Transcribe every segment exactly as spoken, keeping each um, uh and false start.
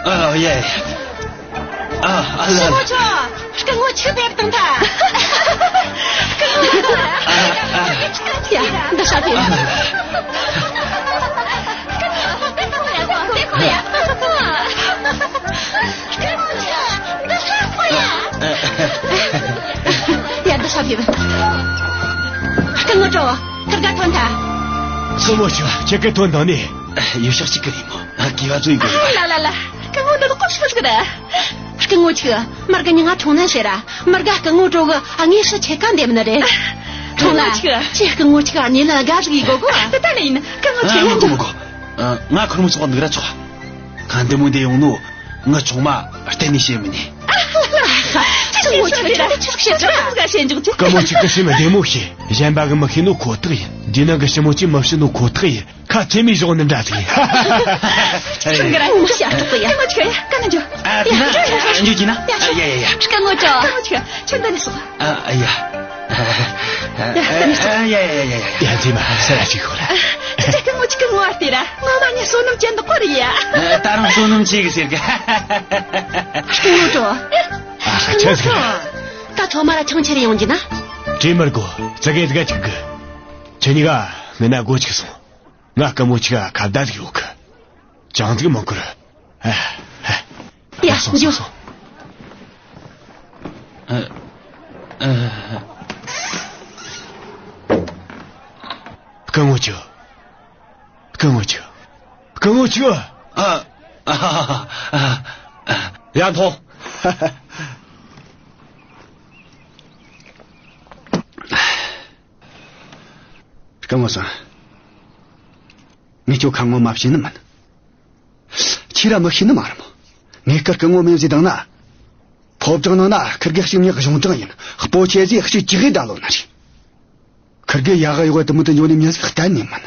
ཨ། ཡ་ཡ། ཨ། ཨ་ལ། ཞི་མོ་ཆོ། སྐུ་ངོ་ཆིག་ཕེབས་བཏང་ཐལ། སྐུ་ངོ། ཨ། ཨ། ཡ། འདི་ཧྲ་ཕེབས། སྐུ་ངོ་ཆོ། འདི་ཧྲ་ཕེབས། ཡ། འདི་ཧྲ་ཕེབས། སྐུ་ངོ་ཆོ། ཁིར་ག་ཐོན་ཐལ། ཞི་མོ་ཆོ། ཁྱེད་ཀྱིས་ཐོན་དང་ནི། ཡུལ་ཕྱོགས་གཅིག་གི་རེད་མོ། ཨ། གི་བ་ཚོ་ཡིན་གོ། ལ་ལ་ལ། སྐུ་ངོ་འདི་ལ་ལྐོག་ཤོད་ཟིག་ར། སྐུ་ངོ་ཆིག། མར་གི་མྱིང་ང་ཁྲུང་ནན་ཟེར་ར། མར་ག་སྐུ་ངོ་ཀྲོ་གི་ཨ་ངའི་ཧྲི་ཆེ་ཀ་འདེམས་ནི་རེད། ཁྲུང་ལ། སྐུ་ངོ་ཆིག། ཁྱེད་སྐུ་ངོ་ཆིག་ག་ནི་ལ་དགའ་ཟིག་ཡིན་གོ་གོ། ད་ད་ལ་ཡིན། སྐུ་ངོ་ཆིག། ཨ། ཡང་མི་གོ་མི་གོ། ཨ། ང་ཁོར་མོ་ཚོགས་འདུག་ར་ཆོག། ཁ་འདི་མོ་འདི་ཡོང་ནོ་ང་ཆུང་མ་གཏན་ནས་བཤད་མི་ནི། སྐུ་ངོ་ཆིག་ག་ཁྱེད་ཆི་ཟིག་བཤད་ཆོག་ག། སྐུ་ངོ་ཆིག་གི་སེམས་བདེ་མོ་བྱོས། གཞན་པ་གི་མི་ཤེས་ནོ་ཁོ་ཐག་ཡིན། འདི་ནང་གི་ཞི་མོ་ཆིག་མི་བཤད་ནོ་ཁོ་ཐག་ཡིན། ཁ་ཆེ་མི་བཞག་ནི་འདྲ་ཟིག་ཡིན། ཧྲང་གི་ར་མི་བཤད་ཐུབ་གི་ཡ། སྐུ་ངོ་ཆིག་ག་ཡ། ཀ་ན་འཇོ། ཨ། དེ་ན་འཇོ་གྱིས་ན། ཡ་ཡ་ཡ་ཡ། སྐུ་ངོ་ཆོ། སྐུ་ངོ་ཆིག་ག་ཁྱོད་འདི་ནས་སོང་། ཨ། ཨ་ཡ། ཡ། ཡ་ཡ་ཡ་ཡ་ཡ། ཡ། མཛེས་མ་ས་ར་ཅིག་ཤོག་ར། ཁྱེད་སྐུ་ངོ་ཆིག་གི་ངོ་བལྟས་ར། ངོ་མ་ངས་བསོད་ནམས་ཅན་དུ་གོ་རེ་ཡ། ཨ། ད་རུང་བསོད་ནམས་ཆེ་གི་ཟེར་གི། སྐུ་ངོ་ཆོ། ཨ། ཆི་ཟིག་རེད། ད་ཐོག་མ་ར་ཆང་ཁྱེར་ཡོང་རྒྱུ་ན། བྲིས་མི་དགོས། ཙི་གེ་ཙི་གེ་ཅིག་གི། ཁྱེད་གཉིས་ཀ་ངི་ན་སྒོ་ཅིག་སོང་། ང་སྐུ་ངོ་ཆིག་ག་ཁ་བརྡ་ཟིག་ཡོད་གི། ཅང་ཟིག་མི་འཁོར། ཨ། ཨ། ཡ། སོང་འཇོ། སོང་། ཨ། ཨ། སྐུ་ངོ་ཆིག། སྐུ་ངོ་ཆིག། སྐུ་ངོ་ཆིག། ཨ། ཨ། ཨ། ཡ། ཐོངས། སྐུ་ངོ་སང་། ངས་ཁྱོད་ཁ་ངོ་མ་བྱིན་ནི་མིན། ཁྱེད་ར་མི་ཤེས་ནི་མ་རེད་མོ། ངས་ཁིར་སྐུ་ངོ་མིན་ཟེར་བཏང་ན། ཕོ་བྲང་ནང་ན་ཁིར་གེ་གཅིག་ཉག་གཞུང་དྲང་ཡིན། སྤོ་ཆེ་ཟིག་གཅིག་ཅི་གི་ད་ལོ་ན་རེད། ཁིར་གེ་ཡག་ག་ཡོད་ག་དུ་མི་དུ་འཇོག་ནི་མྱི་ཟིག་གཏན་ནས་མིན།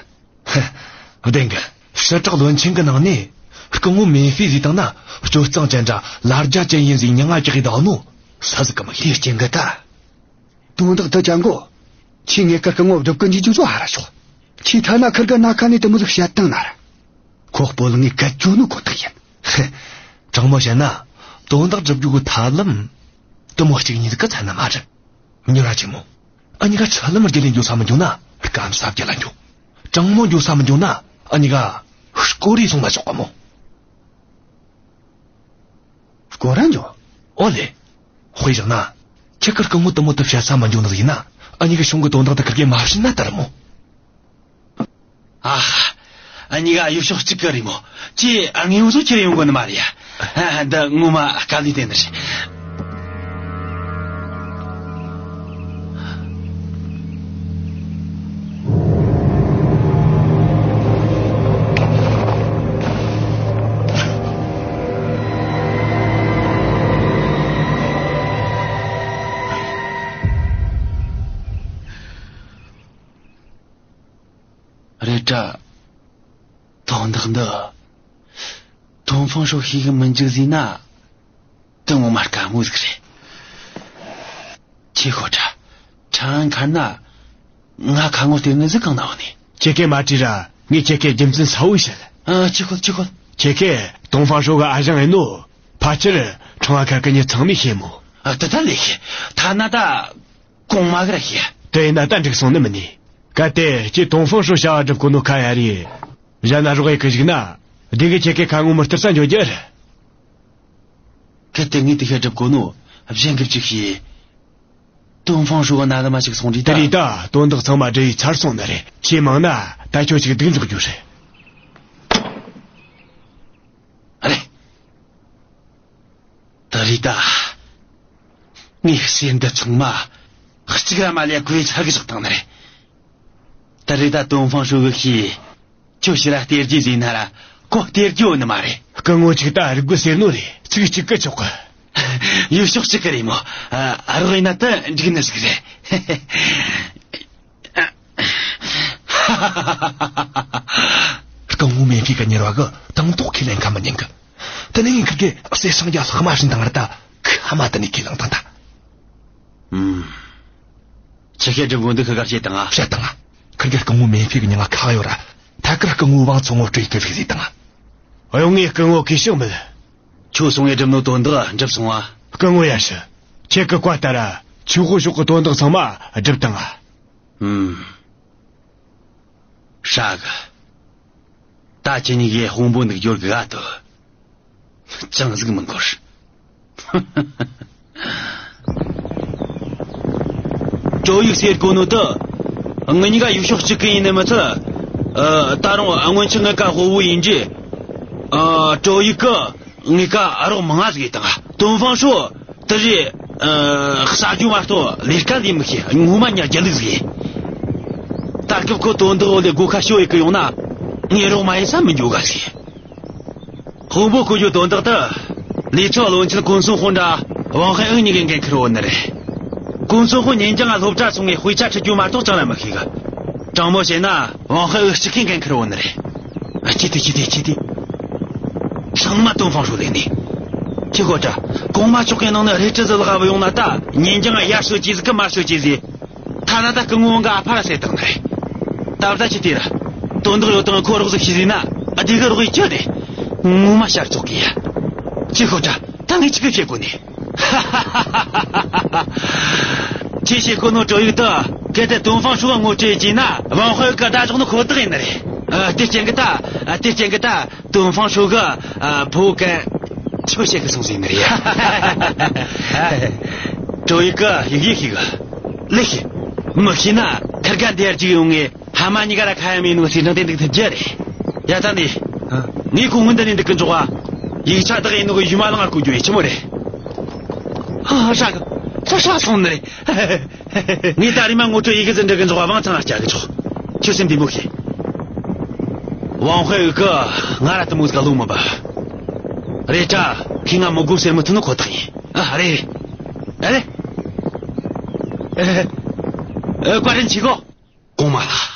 ཧ། བདེན་གི། ཞི་དྲག་བློན་ཆེན་གི་ནང་ནས་སྐུ་ངོ་མིན་ཧྥི་ཟེར་བཏང་ན་སྤྱོད་གཙང་ཅན་དྲ་ལ་རྒྱ་ཅན་ཡིན་ཟེར་མྱིང་ང་རྒྱག་གི་ད་ནོ་སུ་ཟིག་གི་མི་ཤེས། དེ་རྐྱེན་གི་ད། དོན་དག་འདི་ཅང་གོ། ཁྱེད་ངས་ཁིར་སྐུ་ངོ་སྒྲུབ་གི་འཇུག་རྒྱུ་ཚོ་ཧ་ར་ཆོག། ཁྱེད་ཐ་ན་ཁིར་གི་སྣ་ཁ་ནས་དེ་མོ་ཟིག་བཤད་བཏང་ན་ར། ཁོ་སྤོ་ལངས་ངས་གད་གཅོད་ནོ་ཁོ་ཐག་ཡིན། དྲང་མོ་བཤད་ན། དོན་དག་སྒྲུབ་རྒྱུ་གི་ཐབས་ལམ་དེ་མོ་གཅིག་གཉིས་ཟིག་གི་ཚད་ན་མ་རེད། མྱུར་ར་ཆེན་མོ། འུ་གཉིས་ཀ་ཆུ་ལམ་བརྒྱུད་ལས་འགྱོ་ས་མི་འགྱོ་ན་སྐམ་ས་བརྒྱུད་ལ་འགྱོ། དྲང་མོ་འགྱོ་ས་མི་འགྱོ་ན་འུ་གཉིས་ཀ་སྐོར་རེ་སོང་མ་ཆོག་ག་མོ། སྐོར་ར་འགྱོ། ཨོ་ལེ། དཔེ་བཞག་ན། ཁྱེད་ཀར་སྐུ་ངོ་དུ་མོ་དུ་བཤད་ས་མ་འཇོན་ནི་ཡིན་ན། འུ་གཉིས་ཀྱི་གཞུང་གི་དོན་དག་དེ་ཁིར་གེ་མ་བྱིན་ན་ལྟར་མོ། ཨ། འུ་གཉིས་ཀ་ཡུལ་ཕྱོགས་གཅིག་གི་རེད་མོ། ཁྱེད་དངོས་པོ་ཚོ་ཁྱེར་ཡོང་གོ་ནི་མ་རེད་ཡ། ཨ། འདི་ངོ་མ་དཀའ་ལས་དེ་འདྲ་རེད། རེད་དྲ། དོན་དག་འདི། ཏོང་ཧྥང་ཧྲོས་ཤེས་གི་མི་འཇུག་ཟེར་ན། དེ་ངོ་མ་དཀའ་མོ་ཟིག་རེད། ཁྱེད་ཤོད་དྲ། ཁྲང་ཁར་ན། ང་ཁ་ངོ་སྟེར་ནི་ཟིག་གང་ན་འོ་ནི། ཁྱེད་ཀས་མ་དྲིས་ར་ངས་ཁྱེད་ཀས་རྒྱུ་མཚན་གསལ་བོ་བཤད། ཨ། ཁྱེད་ཤོད། ཁྱེད་ཤོད། ཁྱེད་ཀས་ཏོང་ཧྥང་ཧྲོས་གི་ཨ་ཞང་ཡིན་ནོ། ཕལ་ཆེར་ཁྲང་ཁར་གི་མྱི་ཚང་མས་ཤེས་མོ། ཨ། དེ་ད་ལས་ཤེས། ཐ་ན་ད། གོང་མ་གི་ར་ཤེས། དེ་ཡིན་ན་ད་འགྲིག་སོང་ནི་མིན་ནི། གལ་ཏེ་ཁྱེད་ཏོང་ཧྥང་ཧྲོས་བྱ་བ་སྒྲུབ་གོ་ནོ་ཁ་ཡ་རེད། གཞན་ན་རོགས་ཡེ་གི་བཞུགས་ན། དེ་གི་ཁྱེད་ཀས་ཁ་ངོ་མི་སྟེར་ས་འཇོག་རྒྱུ་རེད། གལ་ཏེ་ངས་དེ་ཤ་སྒྲུབ་གོ་ནོ། གཞན་གི་བཅུག་ཤེས། ཏོང་ཧྥང་ཧྲོས་གི་ན་ལ་མ་ཞིག་སོང་རེད་ད། དེ་རེད་ད། དོན་དག་ཚང་མ་འབྲེལ་ཡོད་ཚར་སོང་ནི་རེད། ཆེས་མང་ན་ད་ཁྱོད་ཅིག་སྡུག་འཇོག་རྒྱུ་རེད། ཨ་ལེ། ད་རེད་ད། ངས་ཟེར་འདི་ཚང་མ། གཅིག་ར་མ་ལས་གོས་ཚར་གི་ཟག་བཏང་ནི་རེད། ད་རེད་ད། ཏོང་ཧྥང་ཧྲོས་གི་ཤེས། ཁྱོད་ཕྱིར་ར་སྟེར་རྒྱུ་ཟེར་ན་ར་ཁོ་སྟེར་རྒྱུ་ཡོད་ནི་མ་རེད། སྐུ་ངོ་ཅིག་ད་རིག་དགོས་ཟེར་ནོ་རེད། ཚིག་གཅིག་གིས་ཆོག་གི། ཡུལ་ཕྱོགས་གཅིག་གི་རེད་མོ། ཨ། རོགས་ཡིན་ན་ད་འགྲིག་ནི་ཟིག་རེད། སྐུ་ངོ་མེན་ཧྥི་གི་གཉེར་བ་གི་དང་ཐོག་ཁས་ལེན་ཁ་མི་ཉན་གི། དེ་ནས་ངས་ཁིར་གེ་གསེར་སྲང་རྒྱ་ལྷག་མ་བྱིན་བཏང་ར་ད་ཁ་མ་དེ་ནས་ཁས་བླངས་བཏང་ད། ཨུམ། ཆི་ཤེས་སྒྲུབ་དགོས་འདུག་ཁི་གར་བཤད་བཏང་ང་། བཤད་བཏང་ང་། ཁིར་གེ་སྐུ་ངོ་མེན་ཧྥི་གི་མྱིང་ང་ཁ་ཡོད་ར། ཐད་ཀར་སྐུ་ངོ་ཝང་ཚོ་ངོ་སྤྲོད་གི་ཕིག་ཟིག་བཏང་ང་། ཨོ་ཡོང་ངས་སྐུ་ངོ་གི་ཤོག་མེད། ཁྱོད་སོང་ངས་སྒྲུབ་ནོ་དོན་དག་འགྲུབ་སོང་ཨ། སྐུ་ངོ་ཡར་ཞུ། ཁྱེད་ཀྱི་བཀའ་ལྟར་ཆུ་ཧོ་ཕྱོགས་ཀྱི་དོན་དག་ཚང་མ་སྒྲུབ་བཏང་ཨ། ཨུམ། ཧྲ་གི། ད་ཁྱེད་གཉིས་ཀས་དཔོན་པོ་འདུག་རྒྱུར་དགའ་ཐུབ། ཅང་ཟིག་མི་འཁོར། ཀྲོ་ཡིག་ཟེར་གོ་ནོ་དེ། ང་གཉིས་ཀ་ཡུལ་ཕྱོགས་གཅིག་གི་ཡིན་ནི་མི་ཚད། ཨ། ད་རུང་སྔོན་ཆད་ངེད་ཀ་དཔའ་བོ་ཡིན་རྗེས། ཨ། ཀྲོ་ཡིག་གིས་ངེད་ཀ་རོགས་མང་ང་ཟིག་ཡེད་བཏང་། ཏོང་ཧྥང་ཧྲོ་དེ་རེད། ཨ། ཟ་རྒྱུ་མ་གཏོགས་ལས་ཀ་ལས་མི་ཤེས། ངོ་མ་ཉ་རྒྱལ་ལུགས་ཟིག་ཡིན། ད་སྐབས་ཁོ་དོན་དག་འོག་ལས་སྒོ་ཁ་ཤོ་ཡེ་གི་ཡོང་ན། ངས་རོགས་མ་ཡེད་ས་མི་འཇོག་ག་ཟིག། དཔོན་པོ་བསྐོ་རྒྱུ་དོན་དག་དེ། ལི་ཁྲི་བློན་ཆེན་ཀུང་སུན་ཧོ་འདྲ་ཝང་ཧའེ་ཨུ་གཉིས་ཀས་འགན་འཁུར་ཡོད་ནི་རེད། ཀུང་སུན་ཧོ་ཉིན་རྒྱང་ང་སློབ་གྲྭ་སོང་ངས་དཔེ་ཆ་ཁྲིད་རྒྱུ་མ་གཏོགས་ཅང་ར་མི་ཤེས་གི། དྲང་མོ་བཤད་ན་ཝང་ཧའེ་ཨུ་གཅིག་གིས་འགན་འཁུར་ཡོད་ནི་རེད། ཨ། ཁྱེད་དེ་ཁྱེད་དེ་ཁྱེད་དེ། ཚང་མ་ཏོང་ཧྥང་ཧྲོ་ལས་ནི། ཁྱེད་ཁོ་ཏྲ། གོང་མ་མཆོག་གི་ནང་ནས་རེ་ཁྲི་ཟིག་ལག་བུད་ཡོང་ན་ད་ཉིན་རྒྱང་ང་ཡར་ཤོད་ཀྱི་ཟིག་གི་མར་ཤོད་ཀྱི་ཟིག། ཐ་ན་ད་སྐུ་ངོ་གི་ཨ་ཕ་ར་བསད་བཏང་ནི་རེད། ད་བརྡ་ཆི་དེ་ར། དོན་དག་ཡོད་དང་ཁོ་རོགས་ཟིག་ཤི་ཟིན་ན། ཨ། དེ་གི་རོགས་ཡེད་རྒྱུ་རེད། ངོ་མ་ཤར་ཙོག་གི་ཡ། ཁྱེད་ཁོ་ཏྲ། ད་ངས་ཆི་གི་བྱེད་དགོས་ནི། ཁྱེད་བཤད་གོ་ནོ་ཀྲོ་ཡིག་དེ། གལ་ཏེ་ཏོང་ཧྥང་ཧྲོ་ངོ་སྤྲོད་བྱས་ན། ཝང་ཧའེ་ཨུ་གིས་བདའ་འཇོག་ནོ་ཁོ་ཐག་ཡིན་ནི་རེད། ཨ། དེ་རྐྱེན་གི་ད། ཨ། དེ་རྐྱེན་གི་ད། ཏོང་ཧྥང་ཧྲོ་གི། ཨ། ཕོ་གན་ཆོ་བྱེད་གི་སོང་ཟིན་ནི་རེད། ཀྲོ་ཡིག་གིས་ཡི་གེ་ཤེས་གི། ལེགས་ཤིག། མི་ཤེས་ན་ཁིར་ག་འདིར་རྒྱུགས་ཡོང་ངས་ཕ་མ་གཉིས་ཀ་ར་ཁ་ཡ་མེད་ནོ་ཟེར་ནང་དེ་འདུག་ཐུབ་རྒྱུ་རེད། ཡ། ད་ནི། ཨ། ངས་ཁོ་སྔོན་དུ་ནས་འདུག་གི་འཇོག་པ། ཡིག་ཆ་བདག་ཡིན་ནོ་གི་ཡུ་མ་ལང་ང་བསྐོ་རྒྱུ་ཡིན། ཆི་མོ་རེད། ཨ། ཧྲ་གི། ཧྲ་ཧྲ་སོང་ནི་རེད། ངས་ད་རེས་མ་ངོ་སྤྲོད་ཡི་གེ་ཟིག་འབྲི་གི་འཇོག་པ། དབང་ཚང་ང་བསྐྱལ་གི་འཇོག། ཁྱོད་སེམས་བདེ་མོ་བྱོས། ཝང་ཧའེ་ཨུ་གིས་ང་ར་དེ་མོ་ཟིག་ག་བློ་མི་འབབ། རེད་དྲ། ཁོས་ང་མི་དགོས་ཟེར་མི་ཐུབ་ནི་ཁོ་ཐག་ཡིན། ཨ། རེད། ཨ་རེད། ཨ། བཀའ་དྲིན་ཆེ་གོ། གོང་མ་ལགས།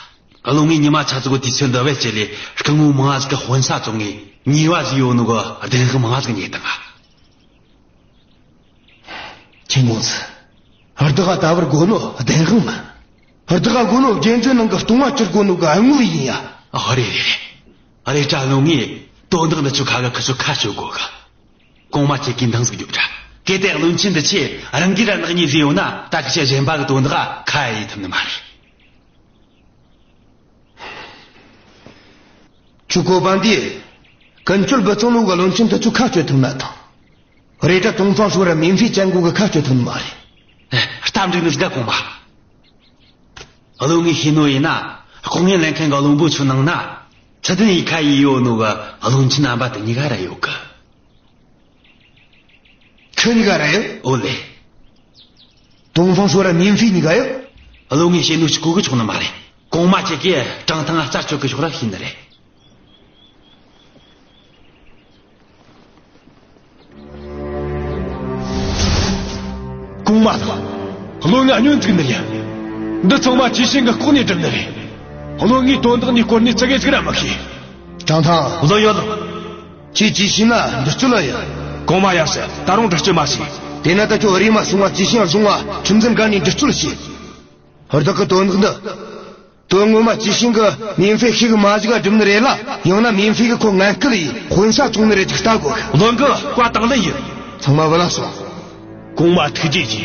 བློན་ངས་ཉི་མ་ཆ་ཙིག་གོ་དུས་ཚོད་འདི་བས་བྱས་ལས། སྐུ་ངོ་མང་ང་ཟིག་གིས་དཔོན་ས་བཙོངས་ངས་ཉེས་པ་ཟིག་ཡོད་ནོ་གི་བདེན་དཔང་མང་ང་ཟིག་རྙེད་བཏང་ང་། ཆིན་ཀོང་ཙི། བདག་ག་ད་བར་དགོས་ནོ་བདེན་དཔང་མིན། བདག་ག་དགོས་ནོ་རྒྱལ་འཛིན་ནང་གི་ལྟུང་བ་བཅུར་དགོས་ནོ་གི་དངུལ་ཡིན་ཡ། ཨ། རེད་རེད་རེད། རེད་དྲ། བློན་ངས་དོན་དག་འདི་ཆོ་ཁ་གི་ཁི་ཆོ་ཁ་གཅོད་དགོས་གི། གོང་མ་ཁྱེད་ཀྱིས་འདང་ཟིག་རྒྱོབ་དྲ། གལ་ཏེ་བློན་ཆེན་འདི་ཆོས་རང་གིས་ར་ནག་ཉེས་བཟོས་ཡོད་ན། ད་ཁི་ཆོས་གཞན་པ་གི་དོན་དག་ཁ་ཡ་ཡེད་ཐུབ་ནི་མ་རེད། ཁྱོའི་གོ་བ་འདིས་ཀུན་སྤྱོད་བུ་ཚང་ནོ་གི་བློན་ཆེན་དེ་ཚོའི་ཁ་གཅོད་ཐུབ་ན་ཐང་། རེད་དྲ། ཏོང་ཧྥང་ཧྲོ་ར་མིན་ཧྥེ་ཅན་གོ་གི་ཁ་གཅོད་ཐུབ་ནི་མ་རེད། ཨེ། རྟ་འགྲིག་ནི་ཟིག་ག་གོང་མ། བློན་ངས་ཤེས་ནོ་ཡིན་ན། ལྐོག་རྔན་ལེན་མཁན་གི་བློན་པོ་ཚོའི་ནང་ན། ཚུལ་ལྡན་ཡིན་ཁ་ཡེ་ཡོད་ནོ་གི་བློན་ཆེན་རྣམ་པ་དེ་གཉིས་ཀ་ར་ཡོད་གི། ཁི་གཉིས་ཀ་ར་ཡོད། ཨོ་ལེ། ཏོང་ཧྥང་ཧྲོ་ར་མིན་ཧྥེ་གཉིས་ཀ་ཡོད། བློན་ངས་བཤད་ནོ་ཅིག་གོ་གི་ཆོག་ནི་མ་རེད། གོང་མ་ཁྱེད་ཀྱིས་ཀྲང་ཐང་ང་རྩད་གཅོད་གི་ཕྱོགས་ར་ཤེས་ནི་རེད། གོང་མ་ལགས། བློན་ང་སྙོན་འཛུགས་ནི་ཡིན། འདི་ཚང་མ་ཅི་ཤིན་གི་ལྐོག་ནས་བསྒྲུབས་ནི་རེད། བློན་ངས་དོན་དག་འདིའི་སྐོར་ནས་ཙི་གེ་ཟིག་ར་མི་ཤེས། ཀྲང་ཐང་། བློན་ཡོད་ལགས། ཁྱོས་ཅི་ཤིན་ན་འདྲི་གཅོད་ལ་ཡིན། གོང་མ་ཡར་ཞུ། ད་རུང་འདྲི་གཅོད་མ་བྱེད། དེ་ན་ད་ཁྱོད་རེམ་མ་སོང་ང་ཅི་ཤིན་བཟུང་ང་ཁྲིམས་འཛིན་སྒར་ནས་འདྲི་གཅོད་བྱོས། བདག་གིས་དོན་དག་འདི། དོན་ངོ་མ་ཅི་ཤིན་གིས་མིན་ཧྥེ་ཤི་གི་མ་གཞི་ག་བསྒྲུབས་ནི་རེད་ལ། ཡང་ན་མིན་ཧྥེ་གིས་ཁོ་ངན་སྐུལ་ཡེས་དཔོན་ས་བཙོངས་ནི་རེད་ཅིག་ལྟ་དགོས། བློན་གི་བཀའ་དང་ལེན་ཡིན། ཚང་མ་བུད་ལ་སོང་། གོང་མ་ཐུགས་རྗེ་ཆེ།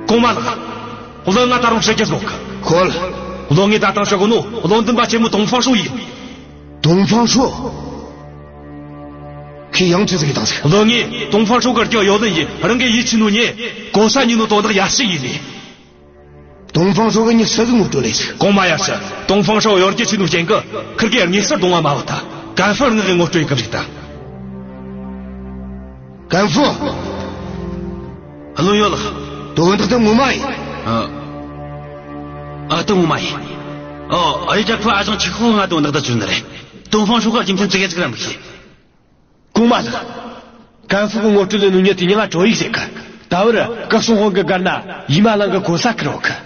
གོང་མ་ལགས། བློན་ང་ད་རུང་ཞུ་རྒྱུ་ཡོད་གི། ཤོད། བློན་ངས་ད་ཐེངས་ཞུ་དགོས་ནོ་བློན་འདུན་པ་ཆེན་མོ་ཏོང་ཧྥང་ཧྲོ་ཡིན། ཏོང་ཧྥང་ཧྲོ། ཁོས་ཡང་ཅི་ཟིག་བཏང་ཟིག། བློན་ངས་ཏོང་ཧྥང་ཧྲོ་གི་རྒྱུ་ཡོད་ལན་ཡིན། རང་གི་ཡིད་ཆེས་ནོ་ཉེ། གོ་ས་ཉིད་ནོ་དོན་དག་ཡར་ཞུ་ཡེ་ནས། ཏོང་ཧྥང་ཧྲོ་གིས་མྱི་སུ་གི་ངོ་སྤྲོད་ལས་ཟིག། གོང་མ་ཡར་ཞུ། ཏོང་ཧྥང་ཧྲོ་གཡོ་སྒྱུ་བྱས་ནོ་རྐྱེན་གིས་ཁིར་གེ་དངོས་སུ་གདོང་བ་མ་བུད་ཐལ། ཀན་ཧྥུ་ངེད་གི་ངོ་སྤྲོད་ཡེ་གི་བཞག་ད། ཀན་ཧྥུ། བློན་ཡོད་ལགས། དོན་དག་དེ་ངོ་མ་ཡིན། ཨ། ཨ། དེ་ངོ་མ་ཡིན། ཨོ། ཨ། རེད་དྲ། ཁོའི་ཨ་ཞང་ཆི་ཧོ་ང་དོན་དག་དེ་བཙལ་ནི་རེད། ཏོང་ཧྥང་ཧྲོ་གི་རྒྱུ་མཚན་ཙི་གེ་ཟིག་ར་མི་ཤེས། གོང་མ་ལགས། ཀན་ཧྥུ་གི་ངོ་སྤྲོད་ལས་ནོ་མྱི་དེའི་མྱིང་ང་ཀྲོ་ཡིག་ཟེར་གི། ད་བར་ཀ་སུང་ཧོང་གི་སྒར་ན་ཡི་མ་ལང་གི་གོ་ས་ཁུར་ཡོད་གི།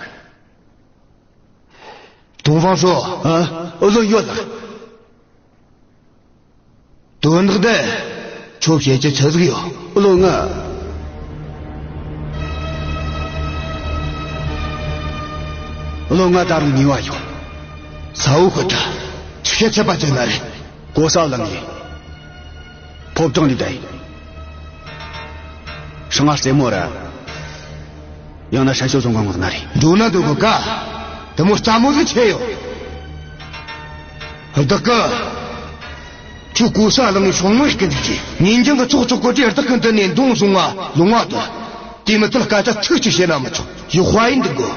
ཏོང་ཧྥང་ཧྲོ། ཨ། བློན་ཡོད་ལགས། དོན་དག་འདི་ཁྱོད་བཤད་རྒྱུ་ཆི་ཟིག་ཡོད། བློན་ང་། བློན་ང་ད་རུང་ཉེས་པ་ཡོད། ས་བོ་ཤོད་དྲ། ཆི་བཤད་ཆད་པ་བཅད་ན་རེད། གོ་ས་བླངས་ཡིན། ཕོ་བྲང་འདི་ད་ཡིན། ཧྲང་ང་རྩེ་མོ་ར། ཡང་ན་ཧྲན་ཤོ་རྫོང་གི་ངོགས་ན་རེད། འགྲོ་ན་འདོད་གོ་ཀ། དེ་མོ་སླ་མོ་ཟིག་ཆེ་ཡོད། བདག་གི། ཁྱོད་གོ་ས་ལང་ངི་ཤོང་མོ་ཞིག་གི་འཇུག་ཅིག་ཉིན་རྒྱང་གི་ཚོགས་ཚོགས་གོ་དུས་བདག་གི་མདུན་ནས་མདུང་བཟུང་བ་ལོང་བ་དོ། དེ་མི་ཚད་སྐད་ཆ་ཚིག་གཅིག་བཤད་ན་མི་ཆོག་ཡོད་དཔའ་ཡིན་འདུག་གོ།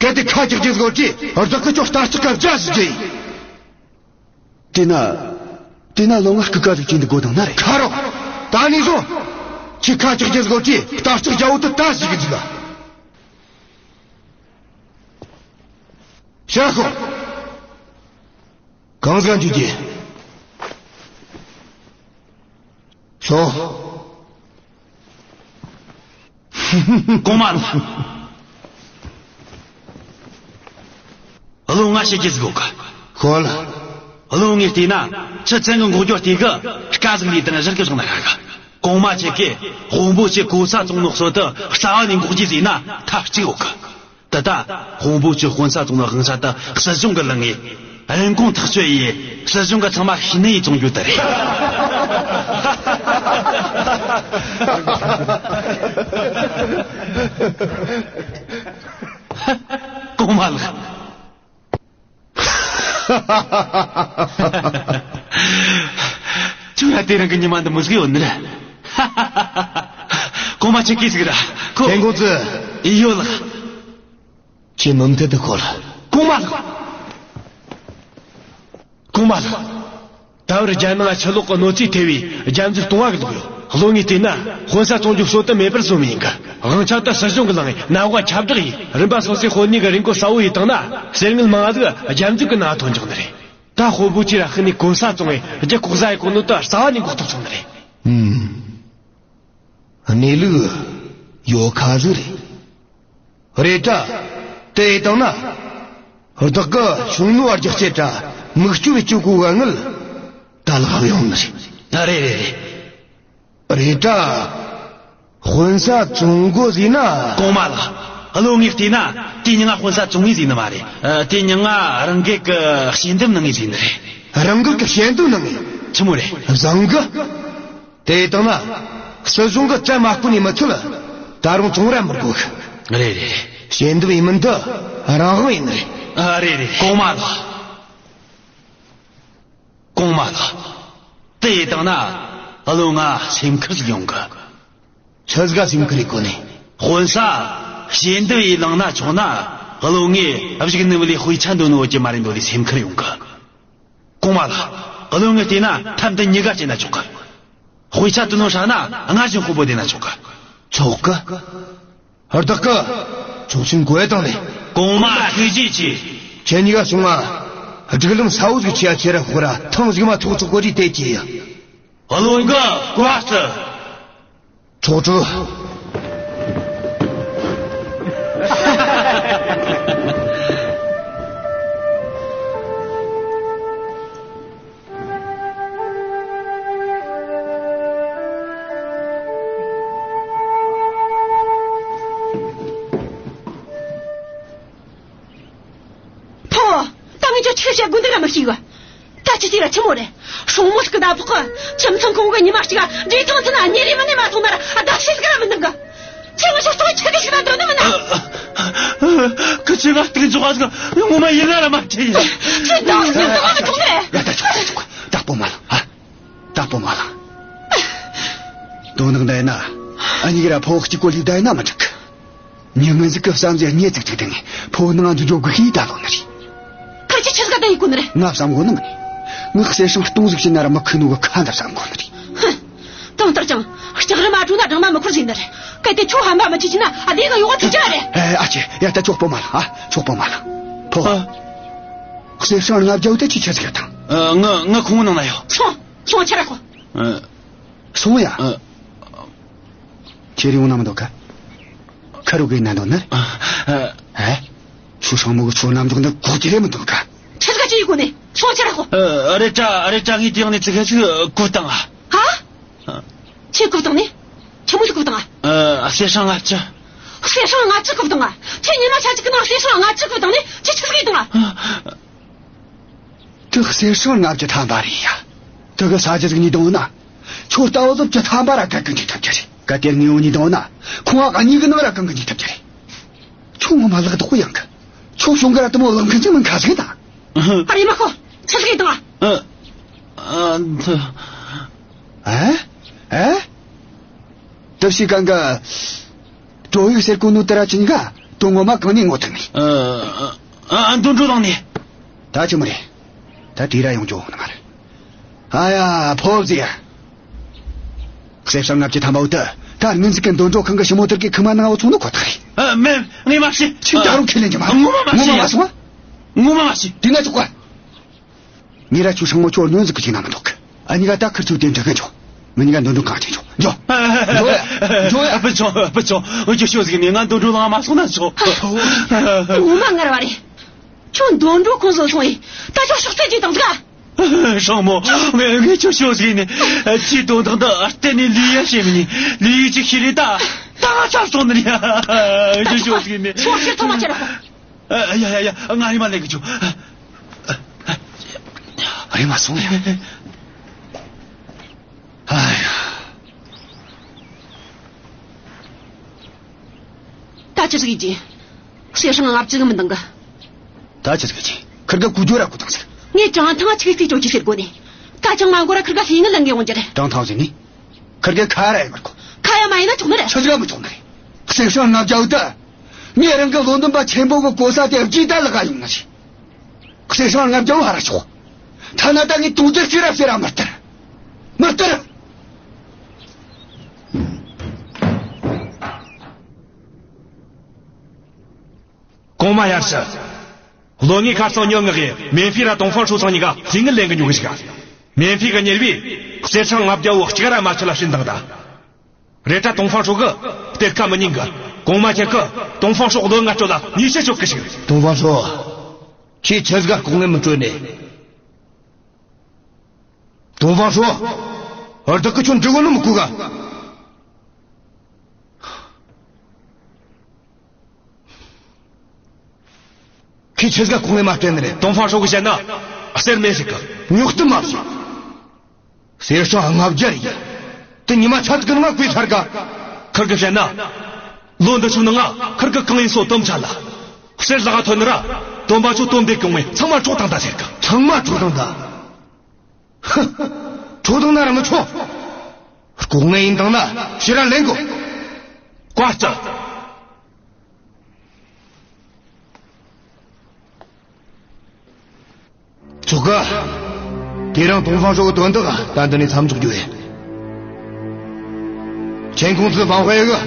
གལ་ཏེ་ཁ་ཅིག་རྒྱུ་ཟིག་གོ་དུས་བདག་གི་ཁྱོད་རྟ་ལྕག་ག་བརྒྱ་ཟིག་རྒྱུ་ཡིན། དེ་ན། དེ་ན་ལོ་ང་སྐུ་ཀ་ཟིག་ཅིག་འདུག་གོ་དང་ན་རེ། ཁ་རོག་ད་ནས་བཟུང་། ཁྱི་ཁ་ཅིག་རྒྱུ་ཟིག་གོ་དུས་རྟ་ལྕག་རྒྱ་བོ་དེ་ད་ཟིག་གི་འཇུག་ག་ཤ་ཁོ། གང་ཟག་འཇུག་རྒྱུ། ཤོག་གོང་མ་ལགས། བློན་ང་བཤད་རྒྱུ་ཟིག་ཡོད་གི། ཤོད། བློན་ངས་བལྟས་ན་ཁྱི་བཙན་གི་འགོག་རྒྱུ་དེ་གི་སྐད་ཟིག་ལས་དང་ཞིབ་གི་བཞག་ན་ཧ་གི། གོང་མ་ཁྱེད་ཀྱིས་དཔོན་པོ་ཁྱེད་གོ་ས་བཙོང་ནོ་སོ་དེ་རྩ་བ་ནས་འགོག་རྒྱུ་ཟེར་ན་ཐབས་གཅིག་ཡོད་གི། ད་ལྟ་དཔོན་པོ་ཁྱེད་དཔོན་ས་བཙོང་ནོ་དབང་ཆ་དེ་སྲིད་གཞུང་གི་བླངས་ངེ་རིན་གོང་ཐག་གཅོད་ཡེ་སྲིད་གཞུང་གི་ཚང་མ་ཤེས་ནི་ཡེ་བཙོང་རྒྱུ་དེ་རེད། གོང་མ་ལགས། ཁྱོད་ཡ་དེ་རིང་གི་ཉི་མ་འདི་མོ་ཟིག་ཡོད་ནི་རེད། གོང་མ་ཁྱེད་ཀྱིས་ཟིག་ར་ཁོ། ཐན་ཀོང་ཙི། ཡོད་ལགས། ཁྱེད་མུ་མཐུད་དུ་ཤོད། གོང་མ་ལགས། གོང་མ་ལགས། ད་བར་རྒྱལ་ནང་ཕྱི་ལོགས་ཀྱི་གནོད་འཚེ་ཐེབས་པའི་རྒྱལ་མཛོད་སྟོང་བ་གི་ལོག་ཡོད། བློན་ངས་བལྟས་ན་དཔོན་ས་བཙོང་རྒྱུ་སྲོལ་དེ་མེད་པར་བཟོ་མི་ཡིན་གི། དབང་ཆ་དེ་སྲིད་གཞུང་གི་བླངས་ནས་ནང་བ་ཁྱབ་བསྒྲགས་ཡེ་རིམ་པ་སོ་སོའི་དཔོན་གནས་གི་རིན་གོང་གསལ་བོ་ཡེ་བཏང་ན་གསེར་དངུལ་མང་ང་ཟིག་རྒྱལ་མཛོད་གི་ནང་ཐོན་འཇོག་ནི་རེད། ད་དཔོན་པོ་ཁྱེད་ར་ཤི་ནས་གོ་ས་བཙོང་བས་རྒྱུ་ལྐོག་ཟ་ཡེ་གོ་ནོ་དེ་རྩ་བ་ནས་འགོག་ཐབས་བྱུང་ནི་རེད། ཨུམ། གནས་ལུགས་ཡོད་ཁ་ཟིག་རེད། རེད་དྲ། དེ་ཡེ་བཏང་ན། བདག་གི་ཤུང་ནུ་བར་རྒྱག་ཆེད་དྲ་མིག་སྐྱོ་བའི་སྐྱོ་གོ་བ་ངལ། ད་ལག་ཡོང་ནི་རེད། རེད་རེད་རེད། རེད་དྲ། དཔོན་ས་བཙོང་དགོ་ཟེར་ན། གོང་མ་ལགས། བློན་ངས་བལྟས་ན་དེ་མྱི་ང་དཔོན་ས་བཙོང་ངེ་ཟེར་ནི་མ་རེད། ཨ། དེ་མྱི་ང་རང་འགུལ་གི་ཞལ་འདེབས་གནང་ངེ་ཟེར་ནི་རེད། རང་འགུལ་གི་ཞལ་འདེབས་གནང་ངེ། ཆི་མོ་རེད། བཟང་གི། དེ་ཡེ་བཏང་ན། སྲིད་གཞུང་གི་བཙན་མ་བསྐུལ་ནས་མི་ཚད། ད་རུང་བཙོང་ར་མི་དགོ་གི། རེད་རེད་རེད། ཞལ་འདེབས་ཡེ་མིན་དེ་རང་དབང་ཡིན་ནི་རེད། ཨ། རེད་རེད་རེད། གོང་མ་ལགས། གོང་མ་ལགས། དེ་ཡེ་བཏང་ན་བློན་ང་སེམས་ཁུར་ཟིག་ཡོང་གི། ཆི་ཟིག་ག་སེམས་ཁུར་ཡེ་གོ་ནི། དཔོན་ས་ཞལ་འདེབས་ཡེ་བླངས་ན་ཆོག་ན། བློན་ངས་གཞུག་ནུབ་ལས་དཔེ་ཆ་འདོན་ནོ་ཡོད་ཀྱི་མ་རེད་འདོད་ལས་སེམས་ཁུར་ཡོང་གི། གོང་མ་ལགས། བློན་ངས་བལྟས་ན་ཐབས་འདི་གཉིས་ཀ་སྤྱད་ན་ཆོག་གི། དཔེ་ཆ་འདོན་ནོ་ཧྲ་ན་སྔར་བཞིན་དཔོན་པོ་བསྡད་ན་ཆོག་གི། ཆོག་གི། བདག་གི། ཆོག་ཆུང་གོ་ཡ་དང་ལེ། གོང་མ་ཐུགས་རྗེ་ཆེ། ཁྱེད་གཉིས་ཀ་སོང་ང་། སྒྲིག་ལམ་གསལ་བོ་ཟིག་ཆེ་ཡ་ཆེ་ར་ཤོག་ར་ཐེངས་ཟིག་མ་ཐོག་ཚོགས་གོ་རི་དེ་ཀྱི་ཡ། བློན་གི་བཀའ་སྩལ། ཆོག་ཆོག་ཕོ། ད་ངས་ཁྱོད་ཆི་བཤད་དགོས་འདུག་ར་མི་ཤེས་གི། ད་ཁྱི་ཅིག་ར་ཆི་མོ་རེད། སྲུང་མོ་ཞིག་གི་ཟླ་ཕོགས་གི་ཁྱིམ་ཚང་ཁོང་གི་ཉི་མ་གཅིག་ག་འདྲེ་ཐང་ཚུན་ན་གཉེར་རེ་མི་ནས་མ་སོང་ན་ར་ཟླ་ཕྱེད་ཟིག་ར་མི་འདང་གི། ཁྱེད་ང་ཤོག་ཏོ་ཁྱི་གི་ཤི་བ་འདོད་ནི་མིན་ན། ཁི་ཆོས་ང་གཏུག་འཇོག་ག་ཟིག་ངོ་མ་ཡིན་ན་ར་མ་ཁྱེད་ཡིན། ཁྱེད་ད་ཤི་འདང་གི་ཐོག་ནས། ཡ་ད་ཆོག་ད་ཆོག་ད་སྤོ་མ་ལ་ཨ། ད་སྤོ་མ་ལ། དོན་དག་འདི་ཡིན་ན་ཨ་ནི་གི་ར་ཕོ་གཅིག་གོ་ལི་ད་ཡིན་ན་མི་འགྲིག་གི། མྱི་ངན་ཟིག་གི་བསམ་གཞིག་སྙེ་ཙིག་ཙིག་དེ་ངས་ཕོ་ནང་འཛུལ་འཇོག་དགོས་ཤེས་ད་ལོ་ནི་རེད། ཁ་ཆེ་ཆི་ཟིག་ག་ད་ཡི་གོ་ནི་རེད། ང་བསམ་གོ་ནི་མིན། ངས་གསེར་སྲང་སྟོང་ཟིག་བྱིན་ན་ར་མི་ཁུ་ནོ་གི་ཁ་འདར་བསམ་གོ་ནི་རེད། ཧུམ། དང་ལྟར་ཀྱང་ལྕགས་རི་མ་བྲོས་ན་སྦྲང་མ་མི་འཁོར་ཟིག་ནི་རེད། གལ་ཏེ་ཁྱོད་ཧམ་པ་མི་ཆེ་ཆི་ན་ཨ་དེ་ང་ཡོག་ཐུག་ཅག་རེད། ཨེ་ཨ་ཅེ་ཡ་ད་ཆོག་སྤོ་མ་ལ་ཨ་ཆོག་སྤོ་མ་ལ། ཕོ། ཨ། གསེར་སྲང་ལྔ་བརྒྱ་བོ་ད་ཅི་ཆི་ཟིག་ག་དང་། ཨ། ང་ང་ཁོང་ནང་ན་ཡོད། སོང་སོང་ཆི་ར་ཁོ། ཨ། སོང་ཡ། ཨ། ཁྱེད་རིང་ན་མི་འདུག་ག་ཁ་རུ་གེ་ན་འདུག་ན། ཨ། ཨ། ཨེ། ཆུ་སྲང་མོ་གི་ཆུ་ནམ་འཇོག་ན་གོ་གི་རེ་མི་འདུག་ག་ཆི་ཟིག་ག་ཅི་ཡི་གོ་ནི་སོང་ཆི་ར་ཁོ། ཨ། རེ་ཅག་རེ་ཅག་ངས་དེ་ཡང་ནས་ཙི་གེ་ཟིག་གོ་བཏང་ཨ། ཧ། ཨ། ཁྱེད་གོ་བཏང་ནི། ཆི་མོ་ཟིག་གོ་བཏང་ཨ། ཨ། གསེར་སྲང་ལྔ་བཅུ། གསེར་སྲང་ལྔ་བཅུ་གོ་བཏང་ཨ། ཁྱེད་ཉི་མ་ཆ་གཅིག་གི་ནང་གསེར་སྲང་ལྔ་བཅུ་གོ་བཏང་ནི་ཁྱེད་ཆི་ཟིག་ཡི་བཏང་ཨ། ཨ། དེ་གསེར་སྲང་ལྔ་བཅུ་ཐམ་པ་རེད་ཡ། དེ་གི་ས་ཆ་ཟིག་ནས་བཏང་ན། ཁྱོད་ལྟ་བུ་ཚོ་བཅུ་ཐམ་པ་ར་ག་གི་འཇིག་ཐབས་ཀྱི་རེད། གལ་ཏེ་ངེས་འོང་ཉིད་དང་ན། ཁོང་ཨ་གཉིས་གི་ནང་ར་གང་གི་འཇིག་ཐབས་ཀྱི་རེད། ཁྱོད་ངོ་མ་ལག་དོག་ཡང་གི། ཁྱོད་བྱུང་གི་ར་དུ་མོ་ལག་མཁན་ཅིག་མིན་ཁ་ཟིག་ད། ཨ་རེ་མ་ཁོ། ཆི་ཟིག་དང་། ཨ། ཨ། ཨ། ཨ། ཏབ་ཤི་གང་ག། ཀྲོ་ཡིག་ཟེར་གོ་ནོ་དེ་ར་ཅི་ཉིད་ག་དོན་ངོ་མ་གང་ནས་ངོ་ཐུག་ནི། ཨ། ཨ། འདོན་འགྲོ་དང་ནི། ད་ཅི་མ་རེད། ད་དེ་ར་ཡོང་རྒྱུ་ནི་མ་རེད། ཨ་ཡ་ཕོབ་ཟེ་ཡ། གསེར་སྲང་ལྔ་བཅུ་ཐམ་པ་བོ་དེ་ད་སྔོན་ཟིག་གི་འདོན་འགྲོ་ཁང་གི་ཞི་མོ་དེར་གི་ཁུག་མ་ནང་བོ་ཚོང་ནི་ཁོ་ཐག་རེད། ཨ། མེད། ངས་མ་ཤེས། ཁྱིམ་ད་རུང་ཁས་ལེན་རྒྱུ་མ། ངོ་མ་མ་ངོ་མ་ཤེས། མ་སོང་ང་། ངོ་མ་མ་ཤེས། དེ་ན་ཆོག་ག། ངེད་ར་ཆུ་སྲང་མོ་ཆོ་ཉོན་ཟིག་གི་ཅིག་ན་མི་འདུག་ཨ་ནི་ག་ད་ཁིར་ཆུ་དེ་འདྲ་གི་འཇོག་མི་ནི་ག་འདོན་འགྲོ་གང་ཅིག་འཇོག་འཇོག་འཇོག་ཡ། འཇོག་ཡ། ཨ་ཕ་ཆོ། ཨ་ཕ་ཆོ། འུ་ཅོ་ཤོད་ཟིག་ནས་ང་འདོན་འགྲོ་ལ་མ་སོང་ན་ཆོག་ངོ་མ་ངར་བ་རེད། ཁྱོད་འདོན་འགྲོ་ཁོང་ཚོ་སོང་ཡིན། ད་ཆོག་ཤོག་རྩེ་ཅིག་དང་ཟིག་སྲང་མོ། ངས་ངས་ཁྱོད་ཤོད་ཟིག་ནས། ཁྱིའི་དོན་དག་འདི་གཏན་ནས་ལུས་ཡ་བྱེད་མི་ཉན། ལུས་ཡ་ཅིག་ཤི་རེ་ད། ད་ང་ཚར་སོང་ནི་རེད། ཁྱོད་ཤོད་ཟིག་ནས། ཆོག་ཤོད་ཐོག་མ་ཁྱེར་རོ། ཨ། ཡ་ཡ་ཡ། ང་རེ་མ་ལེན་གི་ཆུ། རེ་མ་སོང་ཡ། ཨ་ཡ། ད་ཅི་ཟིག་ཡིན་གྱི། གསེར་སྲང་ལྔ་བཅུ་གི་མི་འདང་གི། ད་ཅི་ཟིག་ཡིན་གྱི། ཁིར་ག་གུ་ཇོ་ར་གུ་དང་ཟེར། ངས་ཀྲང་ཐང་ཆིག་སྟེ་ཅོ་ཅི་ཟེར་གོ་ནི། ད་ཅང་མ་འགོར་ར་ཁིར་ག་ལྷིང་ངེ་ལང་ངེ་འོང་རྒྱུ་རེད། ཀྲང་ཐང་ཟེར་ནི། ཁིར་གེ་ཁ་ར་ཡི་མར་གོ། ཁ་ཡ་མ་ཡིན་ན་ཆོག་ནི་རེད། ཆི་ཟིག་མི་ཆོག་ནི་རེད། གསེར་སྲང་ལྔ་བརྒྱ་འུ་ད། ངས་རང་གི་བློན་འདུན་པ་ཆེན་པོ་གི་གོ་ས་དེ་བརྗེས་ད་ལག་ག་ཡོང་ནི་རེད། གསེར་སྲང་ལྔ་བརྒྱ་འུ་ཧ་ར་ཆོག་ཐ་ན་ད་ངས་དུང་དེར་ཤི་ར་ཤི་ར་མི་སྟེར། མི་སྟེར། གོང་མ་ཡར་ཞུ། བློན་ངའི་ཁ་རྩང་ཉོན་ངག་གིས་མེན་ཕི་ར་ཏོང་ཧྥང་ཧྲོ་ཚང་གཉིས་ཀ་ལྷིང་ངེ་ལེན་གི་ཉོ་གི་ཞིག་མེན་ཕི་གི་གཉེར་བས་གསེར་སྲང་ལྔ་བརྒྱ་བོ་གཅིག་ར་མ་ཆད་ལ་བྱིན་བཏང་ད། རེད་ད་ཏོང་ཧྥང་ཧྲོ་གི་གཏེར་ཁ་མི་ཉན་གི། གོང་མ་ཁྱེད་ཀི་ཏོང་ཧྥང་ཧྲོ་བློན་ང་སྤྲོད་ལ་ཉེས་ཆད་གཅོད་གི་ཞིག་ཏོང་ཧྥང་ཧྲོ། ཁྱེད་ཆི་ཟིག་ག་ལྐོག་ངན་མི་སྤྲོད་ནི། ཏོང་ཧྥང་ཧྲོ། བདག་གི་ཁྱོད་འདྲི་གོ་ནི་མི་གོ་ག་ཁྱེད་ཆི་ཟིག་ག་ལྐོག་ངན་མ་སྤྲད་ནི་རེད། ཏོང་ཧྥང་ཧྲོ་གི་བཤད་ན་གསེར་མེད་ཟིག་གི། ཉོག་གཏམ་མ་བཤད། གསེར་སྲང་ལྔ་བརྒྱ་ཡིན། དེ་ཉི་མ་ཆ་ཟིག་གི་ནང་ང་བརྐོས་ཚར་ག་ཁིར་གིས་བཤད་ན། ལོ་འདི་ཆུ་ནང་ང་ཁིར་གིས་གང་ཡིན་སོ་དོམ་ཆ་ལ། གསེར་ལག་ག་ཐོན་ནི་ར། དོམ་པ་ཆོ་དོམ་དེ་གང་བས་ཚང་མ་འཕྲོག་བཏང་ད་ཟེར་གི། ཚང་མ་འཕྲོག་བཏང་ད། ཧི། འཕྲོག་བཏང་ན་ར་མི་ཆོག་ལྐོག་ངན་ཡིན་བཏང་ན་ཕྱིར་ར་ལེན་དགོ་བཀའ་སྩལ། ཚོགས་ཀ་དེ་རིང་ཏོང་ཧྥང་ཧྲོ་གི་དོན་དག་ད་འདི་ནས་མཚམས་འཇོག་རྒྱུ་ཡིན། ཆེན་ཁུང་ཙི་ཝང་ཧུའེ་གི།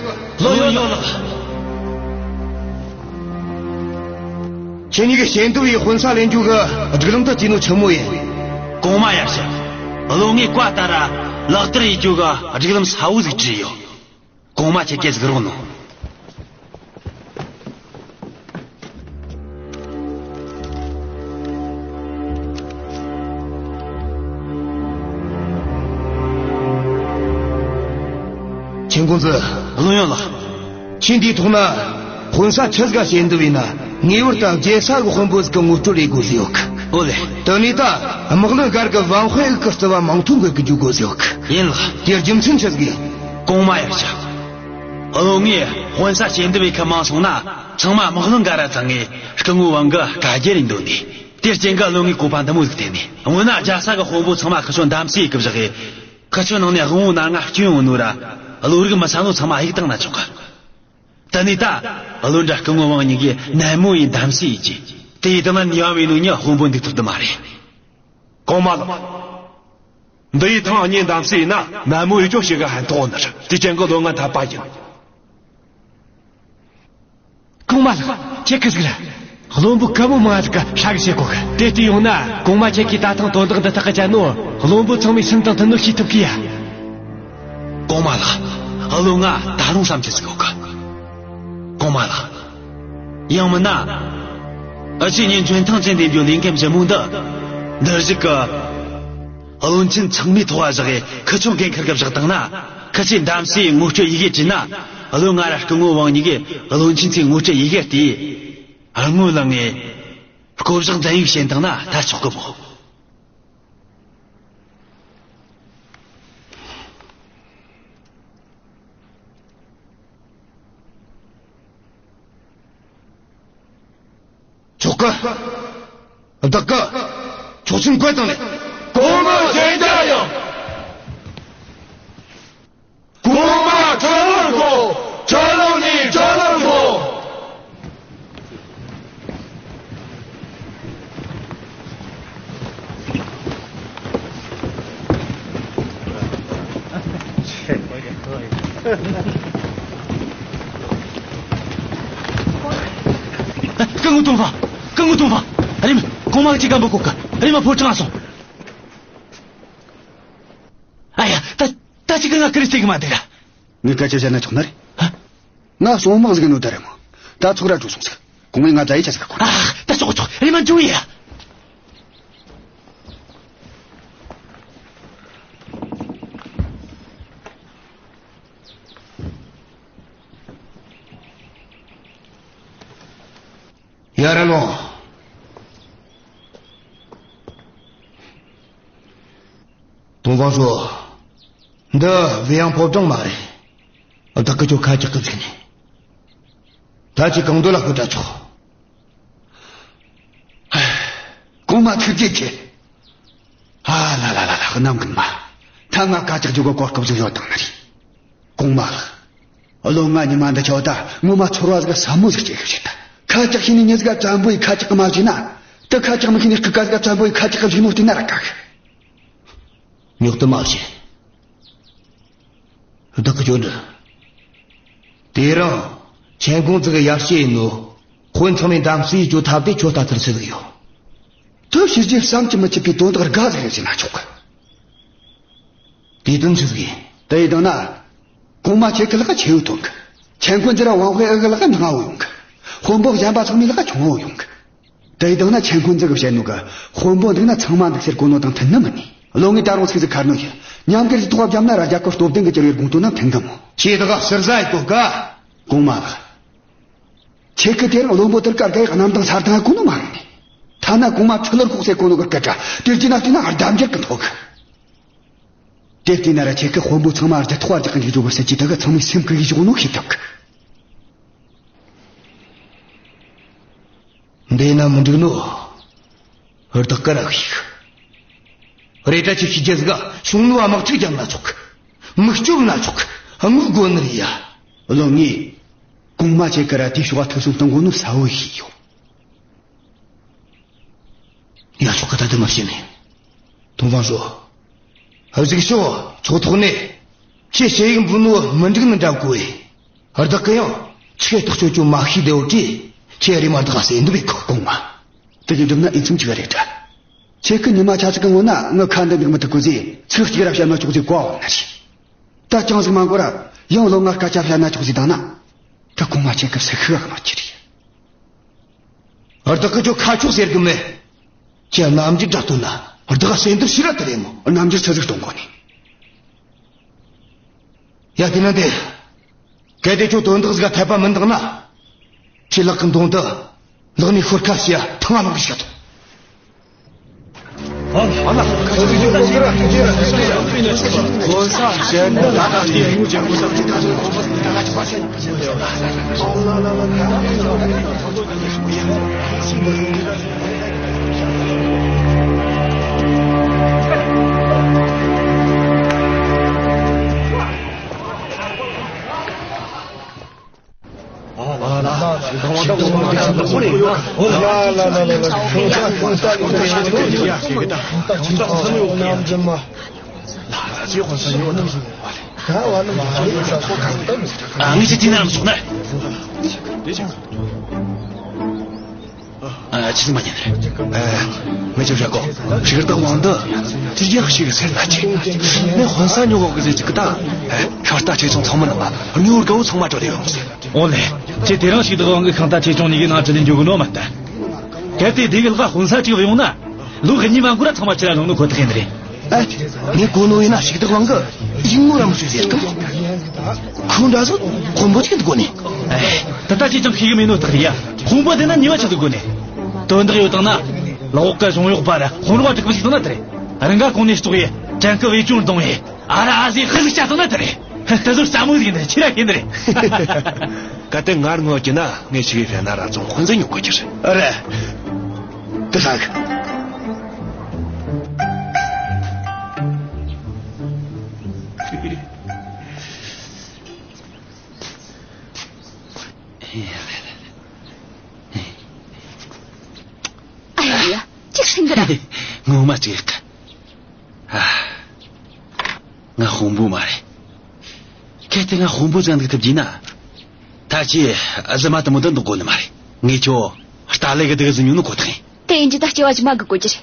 ལོ་ཡོད་ལགས། ཁྱེད་གཉིས་ཀྱི་ཞལ་འདེབས་བའི་དཔོན་ས་ལེན་རྒྱུ་གི་སྒྲིག་ལམ་དེ་བྲིས་ནོ་ཆི་མོ་ཡིན། གོང་མ་ཡར་ཞུ། བློན་ངའི་བཀའ་ལྟར་ལག་བསྟར་ཡེད་རྒྱུ་གི་སྒྲིག་ལམ་གསལ་བོ་ཟིག་བྲིས་ཡོད། གོང་མ་ཁྱེད་ཀྱིས་གཟིགས་རོགས་གནང་། ཆེན་ཁུང་ཙི། བློན་ཡོད་ལགས། ཁྱེད་འདིའི་ཐོག་ན་དཔོན་ས་ཆི་ཟིག་ག་ཞལ་འདེབས་ཡེད་ན། ངེས་པར་དུ་རྒྱལ་ས་གི་དཔོན་པོ་ཟིག་གི་ངོ་སྤྲོད་ཡེད་དགོས་ཟེར་ཡོད་གི། ཨོ་ལེ། དེ་ནས་ད་དམག་བློན་སྒར་གི་ཝང་ཧུའེ་གི་རྩིབ་བ་མིང་ཐོ་འགོད་གི་འཇུག་དགོས་ཟེར་ཡོད་གི། ཡིན་ལགས། དེའི་རྒྱུ་མཚན་ཆི་ཟིག་ཡིན། གོང་མ་ཡར་ཞུ། བློན་ངས་དཔོན་ས་ཞལ་འདེབས་ཡེད་ཁ་མང་སོང་ན་ཚང་མ་དམག་བློན་སྒར་ར་ཚང་ངས་སྐུ་ངོ་ཝང་གི་བཀའ་རྒྱར་ཡེད་འདོད་ནི། དེའི་རྐྱེན་གི་བློན་ངས་བཀོད་པ་འདི་མོ་ཟིག་འཐེན་ནི། སྔོན་ན་རྒྱལ་ས་གི་དཔོན་པོ་ཚང་མ་ཁི་ཆོ་འདམ་སེ་ཡེད་གི་བཞག་གི། ཁི་ཆོ་ནང་ནས་དབང་བོ་ནར་ང་སྐྱོན་ཡོང་ནོ་ར་བློ་རིག་མི་གསལ་ནོ་ཚང་མ་གཡུག་བཏང་ན་ཆོག་གི། དེ་ནས་ད་བློན་ར་སྐུ་ངོ་ཝང་གཉིས་ཀས་ནན་མོ་ཡེད་འདམ་སེ་ཡེད་རྒྱུ། དེ་ཡེད་བཏང་ན་ནུས་པ་མེད་ནོ་གཉིས་དཔོན་པོ་འདུག་ཐུབ་ནི་མ་རེད། གོང་མ་ལགས། འདི་ཡི་ཐང་གཉིས་འདམ་སེ་ཡེད་ན་ནན་མོ་ཡེད་རྒྱུ་ཞིག་ག་ཕན་ཐོགས་ནི་རེད། དེ་རྐྱེན་གི་བློན་ང་འཐད་པ་ཡིན། གོང་མ་ལགས། ཁྱེད་ཀྱིས་གཟིགས་ར། བློན་པོ་གད་མོ་མང་ཟིག་ག་ཧྲ་གི་བྱེད་གོ་གི། དེ་ལྟས་ཡོང་ན་གོང་མ་ཁྱེད་ཀྱིས་ད་ཐེངས་དོན་དག་འདི་ཐག་གི་བཅད་ནོ། བློན་པོ་ཚང་མས་སུན་དང་མཐུན་ནོ་ཤེས་ཐུབ་གི་ཡ། གོང་མ་ལགས། བློན་ང་ད་རུང་བསམ་འཆར་ཟིག་ཡོད་གི། གོང་མ་ལགས། ཡང་མིན་ན། འུ་ཆོས་ཉིན་འཇོན་ཐང་ཅན་ལྡན་པའི་ལས་འགན་ཞིབ་མོ་འདི། འདིར་བཞུགས་གི་བློན་ཆེན་ཚང་མའི་ཐོག་བཞག་གི་ཁི་ཆོ་འགན་ཁུར་གི་བཞག་བཏང་ན། ཁི་ཆོས་འདམ་སེ་ངོ་སྤྲོད་ཡི་གེ་བྲིས་ན། བློན་ང་ར་སྐུ་ངོ་ཝང་གཉིས་ཀས་བློན་ཆེན་ཚོའི་ངོ་སྤྲོད་ཡི་གེ་དེ། སྔོན་ལ་ངས་བསྐོ་བཞག་འཛིན་ཡིག་བྱིན་བཏང་ན་ད་ཆོག་གི་མོ། བདག་གི། བདག་གི། ཆོག་མཆན་བཀོད་དང་ལེ། གོང་མ་ཞལ་རྒྱ་ཡངས། གོང་མ་ཁྲི་ལོར་བསྐོ། ཁྲི་ལོ་ནས་ཁྲི་ལོར་བསྐོ། སྐུ་ངོ་ཏོང་ཧྥང་། སྐུ་ངོ་ཏོང་ཧྥང་། རེམ། གོང་མ་གཅིག་ག་འབོད་གོ་གི། རེམ་མ་ཕོ་བྲང་སོང་། ཨ་ཡ། ད་ད་ཅིག་གི་ང་ཀི་རི་སྟེག་མ་འདུག་ར། ངས་སྐད་ཆ་བཤད་ན་ཆོག་ནི་རེད། ང་སོང་མང་ཟིག་ནོ་ད་རེད་མོ། ད་ཚོགས་ར་འགྲོ་སོང་ཟིག། གོང་མས་ང་ད་ཡི་ཆ་ཟིག་ག་གོ། ཨ། ད་ཆོག་ཆོག། རེམ་མ་འགྲོ་ཡ། ཡར་ལོངས། ཏོང་ཧྥང་ཧྲོས། འདི་ཝེ་ཡང་ཕོ་བྲང་མ་རེད། བདག་གི་ཁྱོད་ཁ་གྲག་གི་བཟོས་ནས། ད་ཅི་གང་འདོད་ལ་ཤོད་དྲ་ཆོག། གོང་མ་ཐུགས་རྗེ་ཆེ། ཨ་ལ་ལ་ལ་ལ། གནམ་གི་མ། ད་ང་ཁ་གྲག་རྒྱུ་གི་གོ་སྐབས་ཟིག་ཡོད་དང་ནི་རེད། གོང་མ་ལགས། བློན་ང་ཉི་མ་འདི་ཆོ་ད་ངོ་མ་ཚོར་བ་ཟིག་ཟབ་མོ་ཟིག་སྐྱེ་གི་བྱེད། ད་ཁ་གྲག་ཤེས་ནི་མྱི་ཟིག་ག་བཙན་པོ་ཡི་ཁ་གྲག་གི་མ་བྱས་ན། དེ་ཁ་གྲག་མི་ཤེས་ནི་སྐུ་ཀ་ཟིག་ག་བཙན་པོ་ཡི་ཁ་གྲག་གི་བྱས་ནོ་བལྟས་ན་ར་དགའ་གི། ཉོག་ཏུ་མ་བྱེད། བདག་གི་ཇོ་འདྲི། དེ་རིང་ཆན་ཁུང་ཙི་གི་ཡར་སྐྱེས་ཡིན་ནོ། དཔོན་ཚང་མས་འདམ་སའི་ཇོ་ཐབ་དེ་ཁྱོད་ལྟ་ཐུར་སེ་ཟིག་ཡོད། ཐབས་ཤེས་རྗེས་བསམ་གྱིས་མི་ཁྱབ་པའི་དོན་དག་དགའ་ཟིག་རེད་ཟེར་ན་ཆོག་གི། དེ་དོན་ཆི་ཟིག་ཡིན། དེ་ཡི་དང་ན། གོང་མ་ཁྱེད་ཀྱི་ལག་ཆེ་བོ་ཐོན་གི། ཆན་ཁུང་ཙི་ར་ཝང་ཧུའེ་ཨེ་གི་ལག་འབྲིང་བོ་ཡོང་གི། དཔོན་པོ་གཞན་པ་ཚང་མའི་ལག་ཆུང་བོ་ཡོང་གི། དེ་ཡི་དང་ན་ཆན་ཁུང་ཙི་གིས་བཤད་ནོ་གི། དཔོན་པོ་འདུག་ན་ཚང་མ་འདུག་ཟེར་གོ་ནོ་དང་མཐུན་ནི་མིན་ནི། བློན་ངས་ད་རུང་ཚིག་ཟིག་ཁ་སྣོན་བྱེད། ཉམས་དགའ་ཟིག་ཐོག་བརྒྱབ་ན་ར་རྒྱལ་ཁབ་སྟོབས་ལྡན་གི་གྱུར་བའི་དགོངས་དོན་ན་མཐུན་གི་མོ། ཁྱེད་དག་ཟུར་ཟ་ཡི་གོ་ག། གོང་མ་ལགས། ཁྱེད་ཀྱིས་དེ་རིང་བློན་པོ་དེར་སྐར་འགའི་གནམ་དང་ས་དང་གོ་ནོ་མ་རེད་ནི། ཐ་ན་གོང་མ་ཁྲི་ལོར་ཤོག་ཟེར་གོ་ནོ་གི་སྐད་ཆ་དེ་རྒྱུ་ན་བལྟས་ན་ལྡབ་འགྱུར་གི་མཐོ་གི། དེ་བལྟས་ན་ར་ཁྱེད་ཀྱིས་དཔོན་པོ་ཚང་མ་རྒྱུ་ཐོག་རྒྱག་གི་འཇུག་རྒྱུ་གི་སྲིད་ཇུས་དེ་གིས་ཚང་མའི་སེམས་གི་ཡིད་གཞུང་ནོ་ཤེས་ཐུབ་གི། འདི་ན་མི་འགྲིག་ནོ། བདག་གིས་ར་ཤེས་གི། རེད་དྲ་ཁྱེད་ཀྱིས་རྒྱ་ཟིག་ག་ཤུང་ནུ་བ་དམག་འཁྲུག་རྒྱབ་ན་ཆོག་གི། མི་སྐྱོབ་ན་ཆོག་གི། དངུལ་དགོ་ནི་རེད་ཡ། བློན་ངས། གོང་མ་ཁྱེད་ཀྱིས་ར་དེའི་ཕྱོགས་ཐུགས་སེམས་གཏོང་དགོ་ནོ་གསལ་བོ་ཤེས་ཡོད། ཡ་ཆོག་གི། ད་དེ་མ་བཤད་ནས། ཏོང་ཧྥང་ཧྲོས། གཟིགས་ཤོག་ཚོགས་ཐོག་ནས། ཁྱེད་ཞུ་ཡིག་འབུལ་ནོ་མི་འགྲིག་ནི་འདྲ་གོ་ཨེ། བདག་གིས་ཡང་ཁྱེད་ཐག་ཆོད་ཆོད་མ་ཤེས་བདེ་བོ་དྲིས། ཁྱེད་རེམ་མ་བདག་ག་གསོད་འདོད་པའི་ཁོག། གོང་མ། དེ་གི་འགྲུབ་ན་ཨེ་ཙམ་ཅིག་རེད་དྲ། ཁྱེད་ཀྱིས་ཉི་མ་ཆ་ཙིག་གི་སྔོན་ན་ངའི་ཁ་འདི་འདུག་མི་ཐུབ་གོ་ཟེར་ཚིག་གཅིག་ར་བཤད་མ་ཆོག་ཟེར་གོ་བ་ན་ཞིག། ད་ཅང་ཟིག་མ་འགོར་ར་ཡང་བློན་ང་སྐད་ཆ་བཤད་ན་ཆོག་ཟེར་བཏང་ན། ད་གོང་མ་ཁྱེད་ཀྱིས་སུ་ཤི་ག་གི་མ་ཁྱེར་ཡིན། བདག་གིས་ཁྱོད་ཁ་ཆོག་ཟེར་གི་མེད། ཁྱེད་རྣམ་འགྱུར་འདྲ་སྟོན་ན་བདག་ག་གསོད་འདོད་ཤི་ར་དེ་རེད་མོ། རྣམ་འགྱུར་ཆི་ཟིག་སྟོན་དགོ་ནི། ཡ་དེ་ན་དེ། གལ་ཏེ་ཁྱོད་དོན་དག་ཟིག་ག་འཐད་པ་མིན་འདུག་ན། ཁྱེད་ལག་གི་མདུང་དེ་ལག་ནས་ཤོར་ཁ་ཤས་ཐང་ང་ལོག་གི་ཤ་ཐོ། ཨ། ངས་ཁྱེད་ཅི་ནས་ལངས་སོང་ན། ཨ། ཆི་ཟིག་མ་ཉན་རེད། ཨ། ངས་ཁྱོད་བཤད་གོ། ཞིག་བདག་དབང་འདི་ཅི་རྒྱག་ཞིག་ཟེར་ན་ཆེ། ངས་དཔོན་ས་ཉོ་གོ་གི་ཟེར་གྱི་ད། ཨ། ཤ་སྟག་ཆེ་ཆུང་ཚང་མ་ནང་ང་དངུལ་དགའ་བོ་ཚང་མ་བྲོ་ལེ་ཡོང་ཟེར། ཨོ་ལེ། ཁྱེད་དེ་རིང་ཞིག་བདག་དབང་གི་ཤིང་རྟ་ཆེ་ཆུང་གཉིས་ཀའི་ནང་ཁྲིད་ལས་འཇུག་གི་ནོ་མ་ལྟ། གལ་ཏེ་དེ་གི་ལག་དཔོན་ས་གཅིག་ཡོང་ན། ལོ་གཉིས་མ་འགོར་ར་ཚང་མ་ཁྱེར་ར་ལོངས་ནོ་ཁོ་ཐག་ཡིན་རེད། ཨེ། ངས་གོ་ནོ་ཡིན་ན་ཞིག་བདག་དབང་གིས་ཡིག་ངོ་ར་མི་ཤེས་ཟེར་གི། ཁོ་འདྲ་ཟིག་དཔོན་པོ་ཅིག་འདུག་གོ་ནི། ཨེ། ད་ལྟ་ཅིས་ཀྱང་ཤེས་གི་མེད་ནོ་ཐག་རེད་ཡ། དཔོན་པོ་དེ་ན་ཉེས་པ་ཆི་འདུག་གོ་ནི། དོན་དག་ཡོད་དང་ན། ལག་འོག་གི་གཞུང་གཡོག་པ་ར་དཔོན་རོགས་དྲུག་པོ་ཞིག་དང་ན་དེ་རེད། རང་ག་གོང་ནས་ལྟོགས་ཡེ། ཅན་ཀི་བེ་ཅུང་རྡུང་ཡེ། ཨ་ར་ཨ་ཟེ་ཧི་ཟིག་བྱ་དང་ན་དེ་རེད། དེ་ཚོ་རྩ་མོ་ཟིག་ཡིན་ནི་ཆི་ར་ཤེས་ནི་རེད། གལ་ཏེ་ངར་ངོ་གྱི་ན་ངས་ཆི་གི་ཧྲེ་ན་ར་ཙོང་དཔོན་ཟིག་ཉོ་གོ་རྒྱུ་རེད། རེད། ཨ་ཁ། ཨ་ཡ་ཡ། ཅིག་ཤིན་གི་ར། ངོ་མ་ཅིག་ཡག་གི། ཨ། ང་དཔོན་པོ་མ་རེད། གལ་ཏེ་ང་དཔོན་པོ་ཟིག་འདུག་ཐུབ་རྒྱུ་ན། ད་ཁྱེད་ཨ་ཟི་མ་དེ་མོ་འདི་འདུག་དགོས་ནི་མ་རེད། ངས་ཁྱོད་ལྟ་ལེ་གི་འདུག་ཟིག་ཉོ་ནི་ཁོ་ཐག་ཡིན། དེ་ཡིན་རྒྱུ་ད་སྐྱེ་བ་ཕྱི་མ་གི་གོ་རྒྱུ་རེད།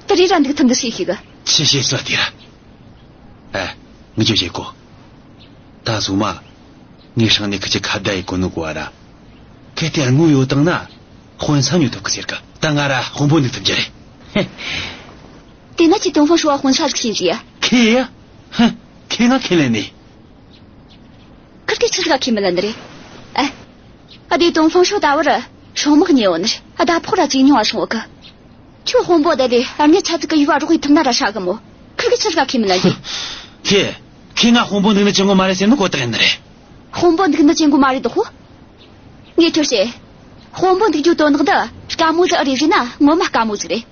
དེ་རིང་ར་འདུག་ཐུབ་འདུག་ཤེས་ཤིག་གི། ཆི་བཤད་ས་དེ་ར། ཨ། ངས་ཁྱོད་བཤད་གོ། ད་སོ་མ། ངས་སྲང་ནས་ཁི་ཆི་ཁ་བརྡ་ཡེ་གོ་ནོ་གོ་བ་ར། གལ་ཏེ་དངུལ་ཡོད་བཏང་ན། དཔོན་ས་ཉོ་ཐུབ་གི་ཟེར་གི། ད་ང་ར་དཔོན་པོ་འདུག་ཐུབ་རྒྱུ་རེད། དེ་ན་ཁྱེད་ཏོང་ཧྥང་ཧྲོ་བ་དཔོན་ས་ཟིག་ཤེས་ཟིག་ཡ། ཁེ་ཡ། ཧ། ཁེ་ང་ཁེ་ལེ་ནི། ཁིར་གི་ཆི་ཟིག་ག་ཁེ་མི་ལེ་ནི་རེད། ཨ། ཨ་དེ་ཏོང་ཧྥང་ཧྲོ་ད་བར་སྲོག་དམག་ཉེ་བོ་ནི་རེད། ཨ་ད་ཕོག་ར་ཅིག་ཉུང་བ་སོང་བ་གི། ཁྱོད་དཔོན་པོ་དེ་ལས་ཨ་ཉི་ཆ་ཙིག་གི་ཡུ་བ་རོགས་ཡེ་ཐུབ་ན་ར་ཧྲ་གི་མོ། ཁིར་གི་ཆི་ཟིག་ག་ཁེ་མི་ལེ་ནི། ཁེ། ཁེ་ང་དཔོན་པོ་འདུག་ནི་ཅན་གོ་མ་རེད་ཟེར་ནི་གོ་ཏག་ཡིན་ནི་རེད། དཔོན་པོ་འདུག་ནི་ཅན་གོ་མ་རེད་དོ་ཧོ། ངས་ཁྱོད་བཤད། དཔོན་པོ་འདུག་རྒྱུ་དོན་དག་འདི་དཀའ་མོ་ཟིག་ཨེ་རེད་ཟེར་ན་ངོ་མ་དཀའ་མོ་ཟིག་རེད།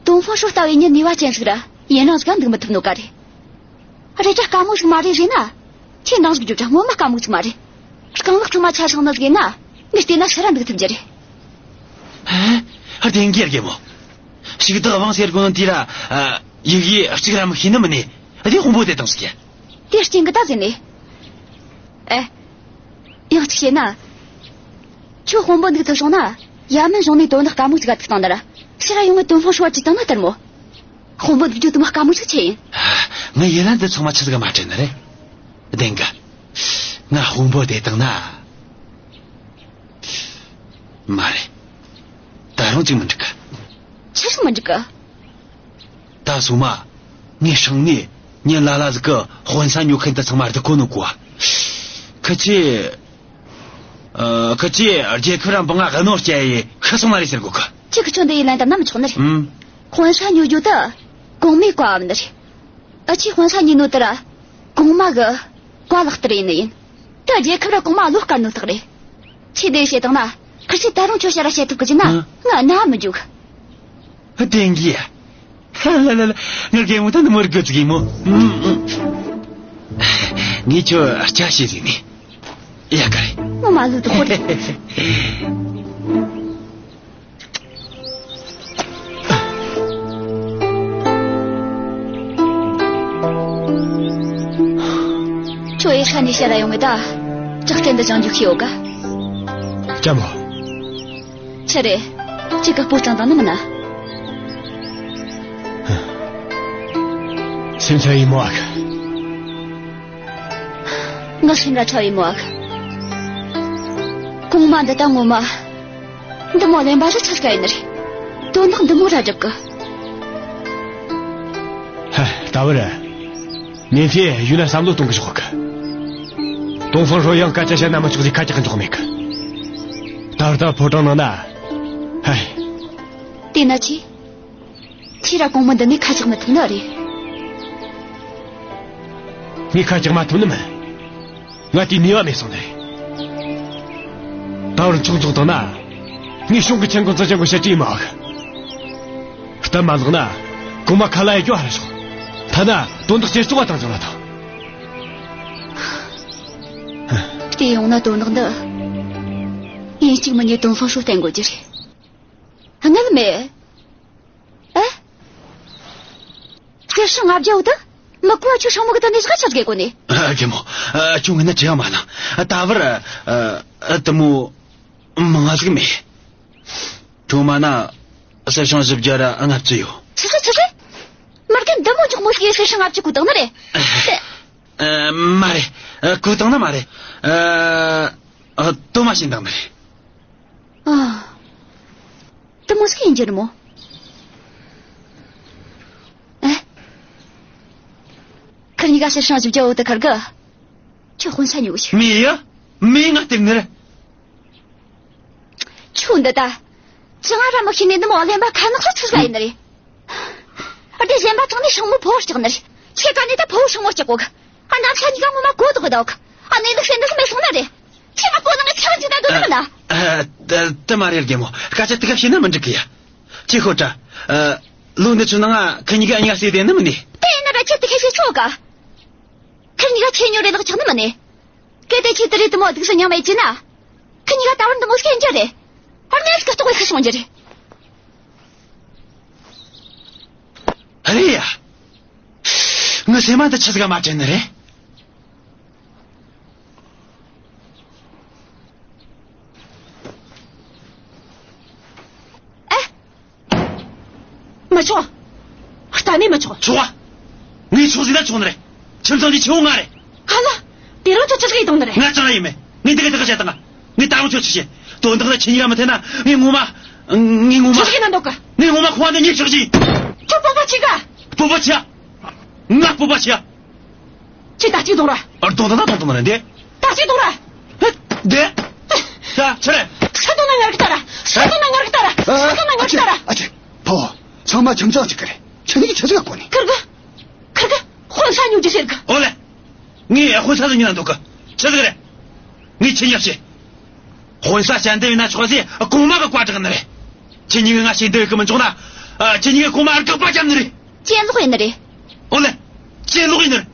ཏོང་ཧྥང་ཧྲོ་ལྟ་བུའི་མྱི་ནུས་པ་ཅན་ཟིག་ར་ཡུན་རིང་ཟིག་ག་འདུག་མི་ཐུབ་ནོ་ག་རེད། རེད་ཀྱ་དཀའ་མོ་ཟིག་མ་རེད་ཟེར་ན། ཁྱེད་འདང་ཟིག་རྒྱོབ་ཀྱ་ངོ་མ་དཀའ་མོ་ཟིག་མ་རེད། རྐང་ལག་ཚང་མ་ཆ་སོང་ནི་ཟིག་ཡིན་ན། ངས་བལྟས་ན་ཕྱིར་ར་འདུག་ཐུབ་རྒྱུ་རེད། ཧ། བདེན་གི་རྒན་མོ། ཞིག་བདག་དབང་ཟེར་གོ་ནོ་དེ་ར། ཡིག་ཡིག་གཅིག་ར་མི་ཤེས་ནི་མིན་ནི། དེ་དཔོན་པོ་དེ་དང་ཟིག་ཡ། དེ་རྐྱེན་གི་ད་ཟེར་ནི། ཨེ། ཡང་གཅིག་བཤད་ན། ཁྱོད་དཔོན་པོ་འདུག་ཐུབ་སོང་ན། ཡ་མན་གཞུང་ནས་དོན་དག་དཀའ་མོ་ཅིག་ག་ཐུག་བཏང་ན་ར། ཕྱིར་ར་ཡོང་ངས་ཏོང་ཧྥང་ཧྲོ་བ་ཅིག་བཏང་ན་ལྟར་མོ། དཔོན་པོ་འདུག་རྒྱུ་དུ་མ་དཀའ་མོ་ཅིག་ཆེ་ཡིན། ངའི་ཡིད་ལ་འདི་ཚང་མ་ཆི་ཟིག་ག་མ་དྲན་ནི་རེད། བདེན་གི། ང་དཔོན་པོ་དེ་བཏང་ན། མ་རེད། ད་རུང་ཅིག་མི་འགྲིག་གི། ཆི་ཟིག་མི་འགྲིག་གི། ད་སོ་མ། ངས་སྲང་ནས་ཉིན་ལ་ལ་ཟིག་གི་དཔོན་ས་ཉོ་མཁན་དེ་ཚང་མ་ར་འདུག་གོ་ནོ་གོ། ཁི་ཆེ། ཨ། ཁི་ཆེ་རྒྱལ་ཁབ་ར་འབངས་ང་གནོད་སྐྱེལ་ཡེ་ཤི་སོང་ན་རེད་ཟེར་གོ་གི། ཁྱེད་ཀྱི་ཁྱོད་འདི་ཡི་ལན་དང་ན་མི་ཆོག་ནི་རེད། ཨུམ། དཔོན་ས་ཉོ་རྒྱུ་དེ་གོང་མའི་བཀའ་བབས་ནི་རེད། ཨ་ཆེ་དཔོན་ས་ཉོ་ནོ་དེ་ར་གོང་མ་གི་བཀའ་ལག་བསྟར་ཡེ་ནི་ཡིན། དེ་རྒྱལ་ཁབ་ར་གོང་མ་བློ་དཀར་ནོ་དག་རེད། ཁྱེད་དེ་བཤད་བཏང་ན་ཁི་ཆེ་ད་རུང་ཁྱོད་ཕྱིར་ར་བཤད་ཐུབ་གི་ཟེར་ན། ཨ། ང་ན་མི་འཇུག་བདེན་གི། ལ་ལ་ལ། ངའི་རྒན་མོ་ད་ནི་མོར་དགོས་ཀྱི་མོ། ངས་ཁྱོད་སྐྱ་ཤེས་ཟིག་ནི། ཡ་ག་རེ། ངོ་མ་ལུས་དུ་ཁོ་རེ། ཁྱོད་ཡེ་ཤ་ནས་བཤད་ལ་ཡོང་ངེ་ད། ཅག་གན་དུ་བྱང་རྒྱུ་ཤེས་ཡོད་ག་ལྕམ་མོ། ཆི་རེད། ཅིག་ག་སྤོ་གཙང་དང་ནི་མིན་ན། སེམས་ཚ་ཡི་མོ་ཨ་གི། ངའི་སེམས་ར་ཚ་ཡི་མོ་ཨ་གི། གོང་མ་འདི་ད་ངོ་མ། འདི་མོ་གླེན་པ་ར་ཆ་སྐྱ་ཡིན་ནི་རེད། དོན་དག་འདི་མོ་ར་སྒྲུབ་གི། ཧ། ད་བར། ཉིན་ཐེ་ཡུལ་ན་བསམ་བློ་གཏོང་གི་ཞོག་གི། ཏོང་ཧྥང་ཧྲོ་ཡང་སྐད་ཆ་བཤད་ན་མི་ཆོག་ཟིག་ཁ་གྲག་གི་འཇོག་མེད་གི། ད་ལྟ་ཕོ་བྲང་ནང་ན། ཧའི། དེ་ན་ཅི། ཁྱེད་ར་གོང་མ་འདི་ནས་ཁ་གྲག་མི་ཐུབ་ནི་རེད། ངས་ཁ་གྲག་མ་ཐུབ་ནི་མིན། ང་དེའི་ནུས་པ་མེད་སོང་ནི་རེད། ད་བར་ཆུང་ཆུང་དང་ན། ངས་གཞུང་གི་ཆེན་གོང་ཚོ་ཆེན་གོ་བཤད་ཀྱི་ཡིན་མ་བ་གི། སྟབས་མ་ལེགས་ན། གོང་མ་ཁ་ལ་ཡི་རྒྱུ་ཧ་ར་ཤོག་ཐ་ན་དོན་དག་ཇེ་ཆུང་བ་བཏང་ཅང་ལ་ཐང་། དེ་ཡོང་ན་དོན་དག་འདི། ཡིན་གཅིག་མིན་གཉིས་ཏོང་ཧྥང་ཧྲོ་བསྟེན་དགོས་རྒྱུ་རེད། སྔར་མེད། ཨེ། གསེར་སྲང་ལྔ་བརྒྱ་བོ་དེ། མི་ཀོ་ཁྱོད་སྲང་མོ་གི་དེ་ནས་ཟིག་ཆ་གེ་གོ་ནི། ཨ། རྒན་མོ། ཨ། ཁྱོད་ངན་ན་ཅི་ཡང་མ་ན། ད་བར། ཨ། དེ་མོ། མང་ང་ཟིག་མེད། ཁྱོད་མ་ན། གསེར་སྲང་བཞི་བརྒྱ་ར་ལྔ་བཅུ་ཡོད། ཆི་ཟིག་ཆི་ཟིག་མི་རྒན་འདི་མོ་མགྱོགས་མོ་ཟིག་གསེར་སྲང་ལྔ་བཅུ་བཀོལ་བཏང་ནི་རེད། ཨ། མ་རེད། ཨ། བཀོལ་བཏང་ནི་མ་རེད། ཨ། ཨ། དོ་མ་བྱིན་བཏང་ནི་རེད། ཨ། དེ་མོ་ཟིག་ཡིན་རྒྱུ་རེད་མོ། ཨེ། ཁིར་གཉིས་ཀ་གསེར་སྲང་བཞི་བརྒྱ་བོ་དེ་ཁུར་གི། ཁྱོད་དཔོན་ས་ཉོ་གི་ཤོག་མི་ཡ། མི་ང་སྟེར་ནི་རེད། ཁྱོད་འདི་ད། ཅང་ར་མི་ཤེས་ནི་འདི་མོ་གླེན་པ་ཁ་ནག་ལ་ཆི་ཟིག་ཡིན་ནི་རེད། ཨ། དེ་གཞན་པ་ཚང་ནས་སྲང་མོ་ཕོ་བོ་སྐྲག་ནི་རེད། ཁྱེད་ཀ་ནས་ད་ཕོ་བོ་སྲང་མོ་སྐྲག་གོ་གི། ཨ། ནམ་ཤ་གཉིས་ཀ་ངོ་མ་གོ་ལྡོག་གི་འདུག་ཨ་ནི་འདུག་སེ་འདུག་མེད་སོང་ན་རེད། ཁྱེད་མ་གོ་ནི་ངས་ཚང་གཅིག་ད་འདོད་ནི་མིན་ན། ཨ། ད་དེ་མ་རེད་རྒན་མོ། སྐད་ཆ་དེ་ག་བཤད་ན་མི་འགྲིག་གི་ཡ། ཅི་ཤོད་དྲ། ཨ། ལོ་འདི་ཚོ་ནང་ང་ཁི་གཉིས་ཀ་གཉིས་ཀ་བསད་དེ་ནི་མིན་ནི། དེ་ཡིན་ན་ར་ཁྱེད་དེ་ཁ་ཤས་ཆོག་ག་ཁི་གཉིས་ཀ་ཆེ་ཉོ་རེ་ལག་ཆགས་ནི་མིན་ནི། གལ་ཏེ་ཁྱེད་དེ་རེད་དུ་མོ་སྡུག་ས་མྱངས་མེད་ཀྱི་ན། ཁི་གཉིས་ཀ་ད་བར་འདི་མོ་སྐད་འཇལ་རེད། ཨར་ནེ་སྐད་ཏོག་ལ་ཤི་སོང་རྒྱུ་རེད། ཨ་རེད་ཡ། ངའི་སེམས་མ་འདི་ཆི་ཟིག་ག་མ་དྲན་ནི་རེད། ཨེ། མི་ཆོག་གཏན་ནས་མི་ཆོག་ཆོག་ག་ངས་ཆོག་ཟེར་ན་ཆོག་ནི་རེད། ཁྱིམ་ཚང་འདི་ཆེ་བོ་ང་རེད། ཧ་ལ། དེ་རིང་ཁྱོད་ཆི་ཟིག་ཡེད་བཏང་ནི་རེད། ང་ཅང་ཡིན་མེད། ངས་འདི་ག་དེ་ག་བྱས་བཏང་ང་། ངས་ད་རུང་ཁྱོད་ཆི་བྱེད། དོན་དག་ལ་ཁྱེད་གཉིས་ཀ་མི་འཐད་ན། ངས་ངོ་མ། ངས་ངོ་མ། ཆི་ཟིག་ཡེད་ན་འདོད་གི་ངས་ངོ་མ་ཁོ་བ་འདི་ཉེས་ཆག་ཅིག་ཁྱོད་སྤོབས་པ་ཆེ་ག་སྤོབས་པ་ཆེ་ཡ། ང་སྤོབས་པ་ཆེ་ཡ། ཁྱོད་ད་ཅིག་གཏོང་ར། ཨ། གཏོང་དང་ན་གཏོང་དང་ན་འདི། ད་ཅིག་གཏོང་ར། ཧེ། འདི། ད་ཆི་རེད། ས་དོན་ན་ངར་གི་ལྟ་ར། ས་དོན་ན་ངར་གི་ལྟ་ར། ས་དོན་ན་ངར་གི་ལྟ་ར། ཨ་ཅེ། ཕོ། ཚང་མ་ཁྱིམ་ཚང་གཅིག་གི་རེད། ཁྱེད་གཉིས་ཆི་ཟིག་ག་གོ་ནི། ཁིར་གི་ཁིར་གི་དཔོན་ས་ཉོ་རྒྱུ་ཟེར་གི་ཨོ་ལེ། ངས་དཔོན་ས་ཟིག་ཉོ་ན་འདོད་གི་ཆི་ཟིག་རེད། ངས་ཁྱེད་གཉིས་ཀ་བཤད། དཔོན་ས་ཞལ་འདེབས་ཡེད་ན་ཆོག་ཟེར་གོང་མ་གི་བཀའ་བསྒྲགས་ནི་རེད། ཁྱེད་གཉིས་ཀས་ང་ཞལ་འདེབས་ཡེད་གི་མི་འཇུག་ན། ཨ། ཁྱེད་གཉིས་ཀས་གོང་མ་ཨར་དགག་པ་བརྒྱབ་ནི་རེད། གྱེན་ལོག་ཡེད་ནི་རེད། ཨོ་ལེ། གྱེན་ལོག་ཡེད་ནི་རེད།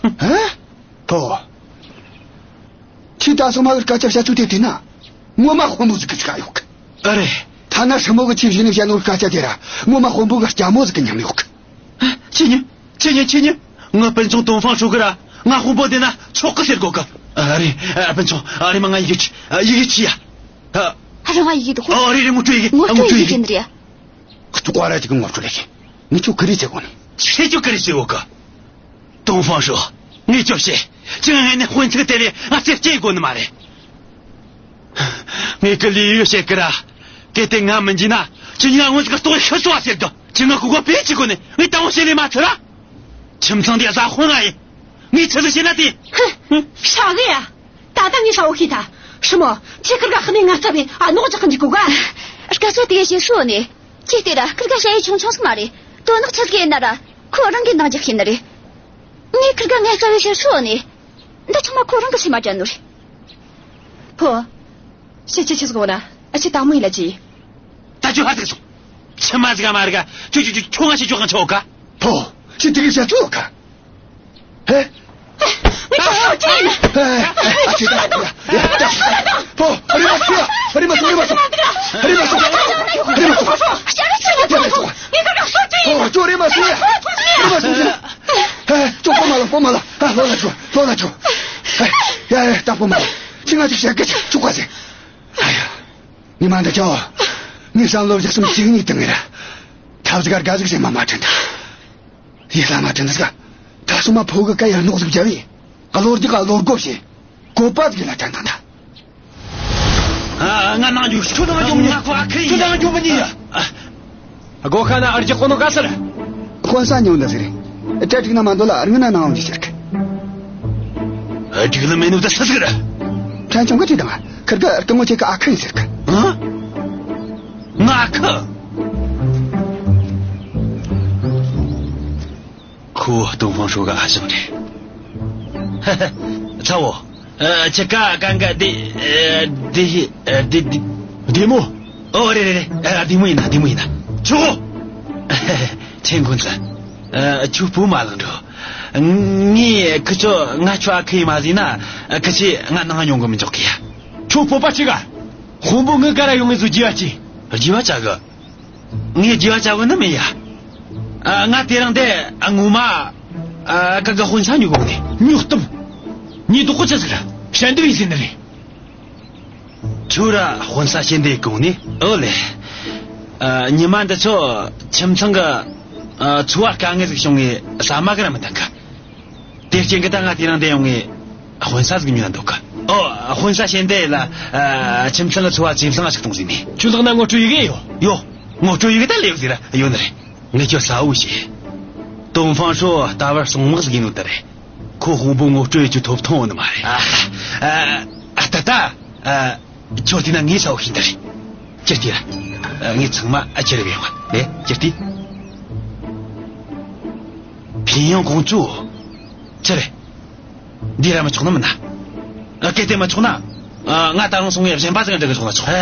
ཨ། ཕོ། ཁྱོས་ད་སོ་མ་གི་སྐད་ཆ་བཤད་ཚུལ་དེ་བལྟས་ན། ངོ་མ་དཔོན་པོ་ཟིག་གི་ཆ་ཡོད་གི་ཨ་རེད། ཐ་ན་སྲིན་མོ་གིས་ཁྱོས་གཞི་ནས་བཤད་ནོ་གི་སྐད་ཆ་དེ་ར། ངོ་མ་དཔོན་པོ་གི་ལྕམ་མོ་ཟིག་གི་ཉམས་ཡོད་གི་ཨ། ཁྱེད་གཉིས། ཁྱེད་གཉིས། ཁྱེད་གཉིས། ངའི་སྤུན་ཆུང་ཏོང་ཧྥང་ཧྲོས་གིས་ར་ང་དཔོན་པོ་བསྡད་ན་ཆོག་གི་ཟེར་གོ་གི་ཨ་རེད། ཨ། སྤུན་ཆུང་། ཨ། རེམ་མ་ང་ཡི་གེ་བྲིས། ཨ། ཡི་གེ་བྲིས་ཡ། ཨ། རང་ང་ཡི་གེ་འདུག་ཨ། རེད་རེད། ངོ་སྤྲོད་ཡི་གེ་ངོ་སྤྲོད་ཡི་གེ་ཨ། ངོ་སྤྲོད་ཡི་གེ་ཡིན་ནི་རེད། ཁྱོད་ཀོ་ར་ཅིག་གི་ངོ་སྤྲོད་ལས་ཀྱི། ངས་ཁྱོད་ཀི་རེ་ཟེར་གོ་ནི། ཁྱོས་ཀྱི་རེ་ཟེར་གོ་གི་ཏོང་ཧྥང་ཧྲོས། ངས་ཁྱོད་བཤད། ཁྱོས་ངའི་ནས་དཔོན་ཚིག་དེ་ལས་ང་ཚེ་སྐྱེལ་དགོས་ནི་མ་རེད། ངས་ཀི་ལི་ཡུལ་བཤད་ཀི་ར། གལ་ཏེ་ང་མི་འཇིགས་ན། ཁྱོས་ང་ངོ་ཟིག་གི་ལྟོགས་ཤི་སོ་བ་ཟེར་གི་ཁྱོས་ང་ཁུ་གོ་པེ་ཅི་གོ་ནི། ངས་དང་བོ་བཤད་ལས་མ་ཚར་ར། ཁྱིམ་ཚང་འདི་བཟའ་དཔོན་ང་ཡིན། ངས་ཆི་ཟིག་བཤད་ན་དེ། ཧུ། ཧྲ་གི་ཡ། ད་ལྟ་ངས་ཧྲ་བོ་ཤེས་ཐལ། ཧྲི་མོ། ཁྱོས་ཁིར་ག་ཁ་ནས་ང་ཚ་བའི་ཨ་ནོག་ཅག་གི་འཇུག་གོ་ག་སྐད་ཆ་དེ་བཤད་སོ་ནི། ཁྱོས་དེ་ར་ཁིར་ག་ཞ་ཡི་ཆུང་ཆུང་ཟིག་མ་རེད། དོན་དག་ཆི་ཟིག་ཡིན་ན་ར། ཁོ་རང་གིས་འདང་རྒྱག་ཤེས་ནི་རེད། ངས་ཁིར་ག་ངའི་རྩ་བའི་བཤད་སོ་ནི། འདི་ཚང་མ་ཁོ་རང་གི་སེམས་མ་དྲན་ནོ་རེད། ཕོ། ཤི་ཆི་ཆི་ཟིག་གོ་ན། ཨ་ཆི་དང་མོ་ཡིན་ལ་ཅི། ད་ཁྱོད་ཧ་ཟིག་སོང་། ཆི་མ་ཟིག་ག་མ་རིག་ག་ཁྱོད་ཁྱོད་ཁྱོད་ཁྱོད་ང་ཞིག་ཅོག་གང་ཆོག་ག་ཕོ། ཤི་དེ་གི་བཤད་ཚུལ་ག་ཧེ། ངས་ཁྱོད་ཤོད་ཀྱིན། ཨ་ཅེ། ད་ཕོ་ཡ། ད་ཕོ། ཕོ། རེམ་མ་སོང་ཡ། རེམ་མ་སོང་། རེམ་མ་སོང་། རེམ་མ་སོང་། རེམ་མ་སོང་། ཕོ། ཁྱོད་རེམ་མ་སོང་ཡ། རེམ་མ་སོང་། ཧེ། ཅོག་པོ་མ་ལ། པོ་མ་ལ། ཨ། ལོ་ལ་ཅོ། ལོ་ལ་ཅོ། ཧེ། ཡ་ཡ། ད་པོ་མ་ལ། ཁྱོས་ང་ཅིག་བཤད་གི་ཅོག་ག་ཟེ། ཨ་ཡ། ཉི་མ་འདི་ཅོ། ངས་བསམ་བློ་བཞག་སེམས་གཅིག་གཉིས་བཏང་ངེ་ར། ཐབས་ཟིག་ག་དགའ་ཟིག་སེམས་མ་མ་དྲན་ད། ཡིད་ལ་མ་དྲན་ད་ཟིག་ད་སོ་མ་ཕོ་གི་ཀ་ཡར་ནོག་ཟིག་བརྒྱབ་ཡིན། གློ་རྒྱག་ག་གློ་རྒོབ་བྱེད། བཀོད་པ་ཟིག་ལ་དྲན་དང་ད། ཨ། ང་ནང་འགྱོ། ཁྱོད་ནང་འགྱོ་མི་ཉན། ང་ཁོ་ཨ་ཁུ་ཡིན། ཁྱོད་ནང་འགྱོ་མི་ཉན་ཡ། ཨ། སྒོ་ཁ་ན་ཨར་རྒྱག་གོ་ནོ་ག་ཟེར། དཔོན་ས་ཉོ་འདི་ཟེར། གྲ་སྒྲིག་ན་མ་འདོད་ལ་རང་ན་ནང་འོང་གི་ཟེར་གི་ཨ། སྒྲིག་ལ་མེད་ནོ་ད་སུ་ཟིག་རེད། ཕྲན་ཆུང་གི་ཁྲིད་དང་། ཁིར་གི་སྐུ་ངོ་ཁྱེད་ཀི་ཨ་ཁུ་ཡིན་ཟེར་གི་ཨ། ང་ཨ་ཁུ། ཁོ་ཏོང་ཧྥང་ཧྲོས་གི་ཨ་ཞང་རེད། ཧ་ཧ། ཚ་བོ། ཨ། ཁྱེད་ཀ་གན་ག་བདེ། ཨ། བདེ། ཨ། བདེ། བདེ། བདེ་མོ། ཨོ། རེད་རེད་རེད། ཨ། བདེ་མོ་ཡིན་ན་བདེ་མོ་ཡིན་ན། ཆོག་ཆེན་ཀུན་ཙི། ཨ། ཁྱོད་སྤོ་མ་ལངས་འགྲོ། ངས་ཁི་ཆོ་ང་ཁྱོའི་ཨ་ཁུ་ཡིན་མ་ཟེར་ན། ཁི་ཆོས་ང་ནང་ཉོ་གི་མི་འཇུག་གི་ཡ། ཁྱོད་སྤོབས་པ་ཆེ་ག་དཔོན་པོ་ངའི་ཀ་ར་ཡོང་ངེ་ཟིག་རྒྱུས་པ་ཆེ། རྒྱུས་པ་ཆེ་གི་ངས་རྒྱུས་པ་ཆེ་བོ་ནི་མིན་ཡ། ཨ། ང་དེ་རིང་འདི། ཨ། ངོ་མ། ཨ། ཁིར་གི་དཔོན་ས་ཉོ་གི་ཡོང་ནི། ཉོ་གཏམ། ཉོ་དོ་ཁོ་ཆི་ཟིག་ར་ཞལ་འདེབས་ཡེད་ཟེར་ནི་རེད། ཁྱོད་ར་དཔོན་ས་ཞལ་འདེབས་ཡེད་གི་ཡོང་ནི། ཨོ་ལེ། ཨ། ཉི་མ་འདི་ཚོ་ཁྱིམ་ཚང་གི། ཨ། འཚོ་བ་དཀའ་ངལ་ཟིག་བྱུང་ངེ་ཟ་མ་གི་ར་མི་འདང་གི་དེ་རྐྱེན་གི་ད་ང་དེ་རིང་འདི་ཡོང་ངེ་དཔོན་ས་ཟིག་ཉོ་ན་འདོད་གི་ཨོ། དཔོན་ས་ཞལ་འདེབས་ཡེད་ལ། ཨ། ཁྱིམ་ཚང་གི་འཚོ་བ་ཇེ་བཟང་ང་ཞིག་གཏོང་ཟེར་ནི། ཁྱོད་ལག་ན་ངོ་སྤྲོད་ཡི་གེ་ཡོད། ཡོད། ངོ་སྤྲོད་ཡི་གེ་ད་ལེབ་ཟིག་ར་ཡོད་ནི་རེད། ངས་ཁྱོད་གསལ་བོ་བཤད། ཏོང་ཧྥང་ཧྲོས་ད་བར་སྲུང་དམག་ཟིག་ཡིན་ནོ་ད་རེད། ཁོ་དཔོན་པོ་ངོ་སྤྲོད་ཡེད་རྒྱུའི་ཐོབ་ཐང་ཡོད་ནི་མ་རེད། ཨ། ཨ། ཨ། ད་ད། ཨ། ཁྱོད་བལྟས་ན་ངས་གསལ་བོ་བཤད་ནི་རེད། ཅི་སྟེ་ར། ཨ། ངས་ཚང་མ་ཨ་ཁྱེར་བས་ཡོང་བ། ཨེ། ཅི་སྟེ། ཕིན་ཡང་ཀོང་ཇོ། ཆི་རེད། འདི་ར་མི་ཆོག་ནི་མིན་ན། ཨ། གལ་ཏེ་མི་ཆོག་ན། ཨ། ང་ད་རུང་སོང་ངེ་གཞན་པ་ཟིག་འདྲི་གི་ཆོག་ན་ཆོག་ཨ།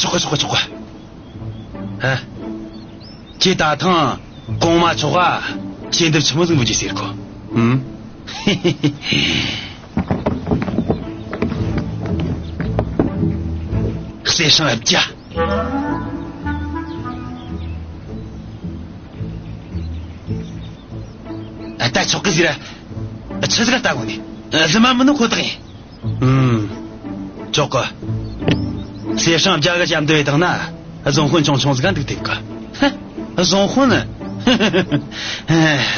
ཆོག་གི་ཆོག་གི་ཆོག་གི་ཨ། ཀྱེ། ད་ཐེངས་གོང་མ་མཆོག་ག་ཞལ་འདེབས་ཆི་མོ་ཟིག་འབུལ་རྒྱུ་ཟེར་གོ། ཨུམ། གསེར་སྲང་བརྒྱ། ཨ། ད་ཆོག་གི་ཟེར་ར། ཆི་ཟིག་ལྟ་གོ་ནི། རྫུན་མ་མིན་ནོ་ཁོ་ཐག་ཡིན། ཨུམ། ཆོག་གི། གསེར་སྲང་བརྒྱ་གི་ཞལ་འདེབས་བཏང་ན་རྫོང་དཔོན་ཆུང་ཆུང་ཟིག་ག་འདུག་ཐུབ་གི། ཧ། རྫོང་དཔོན། ཧ།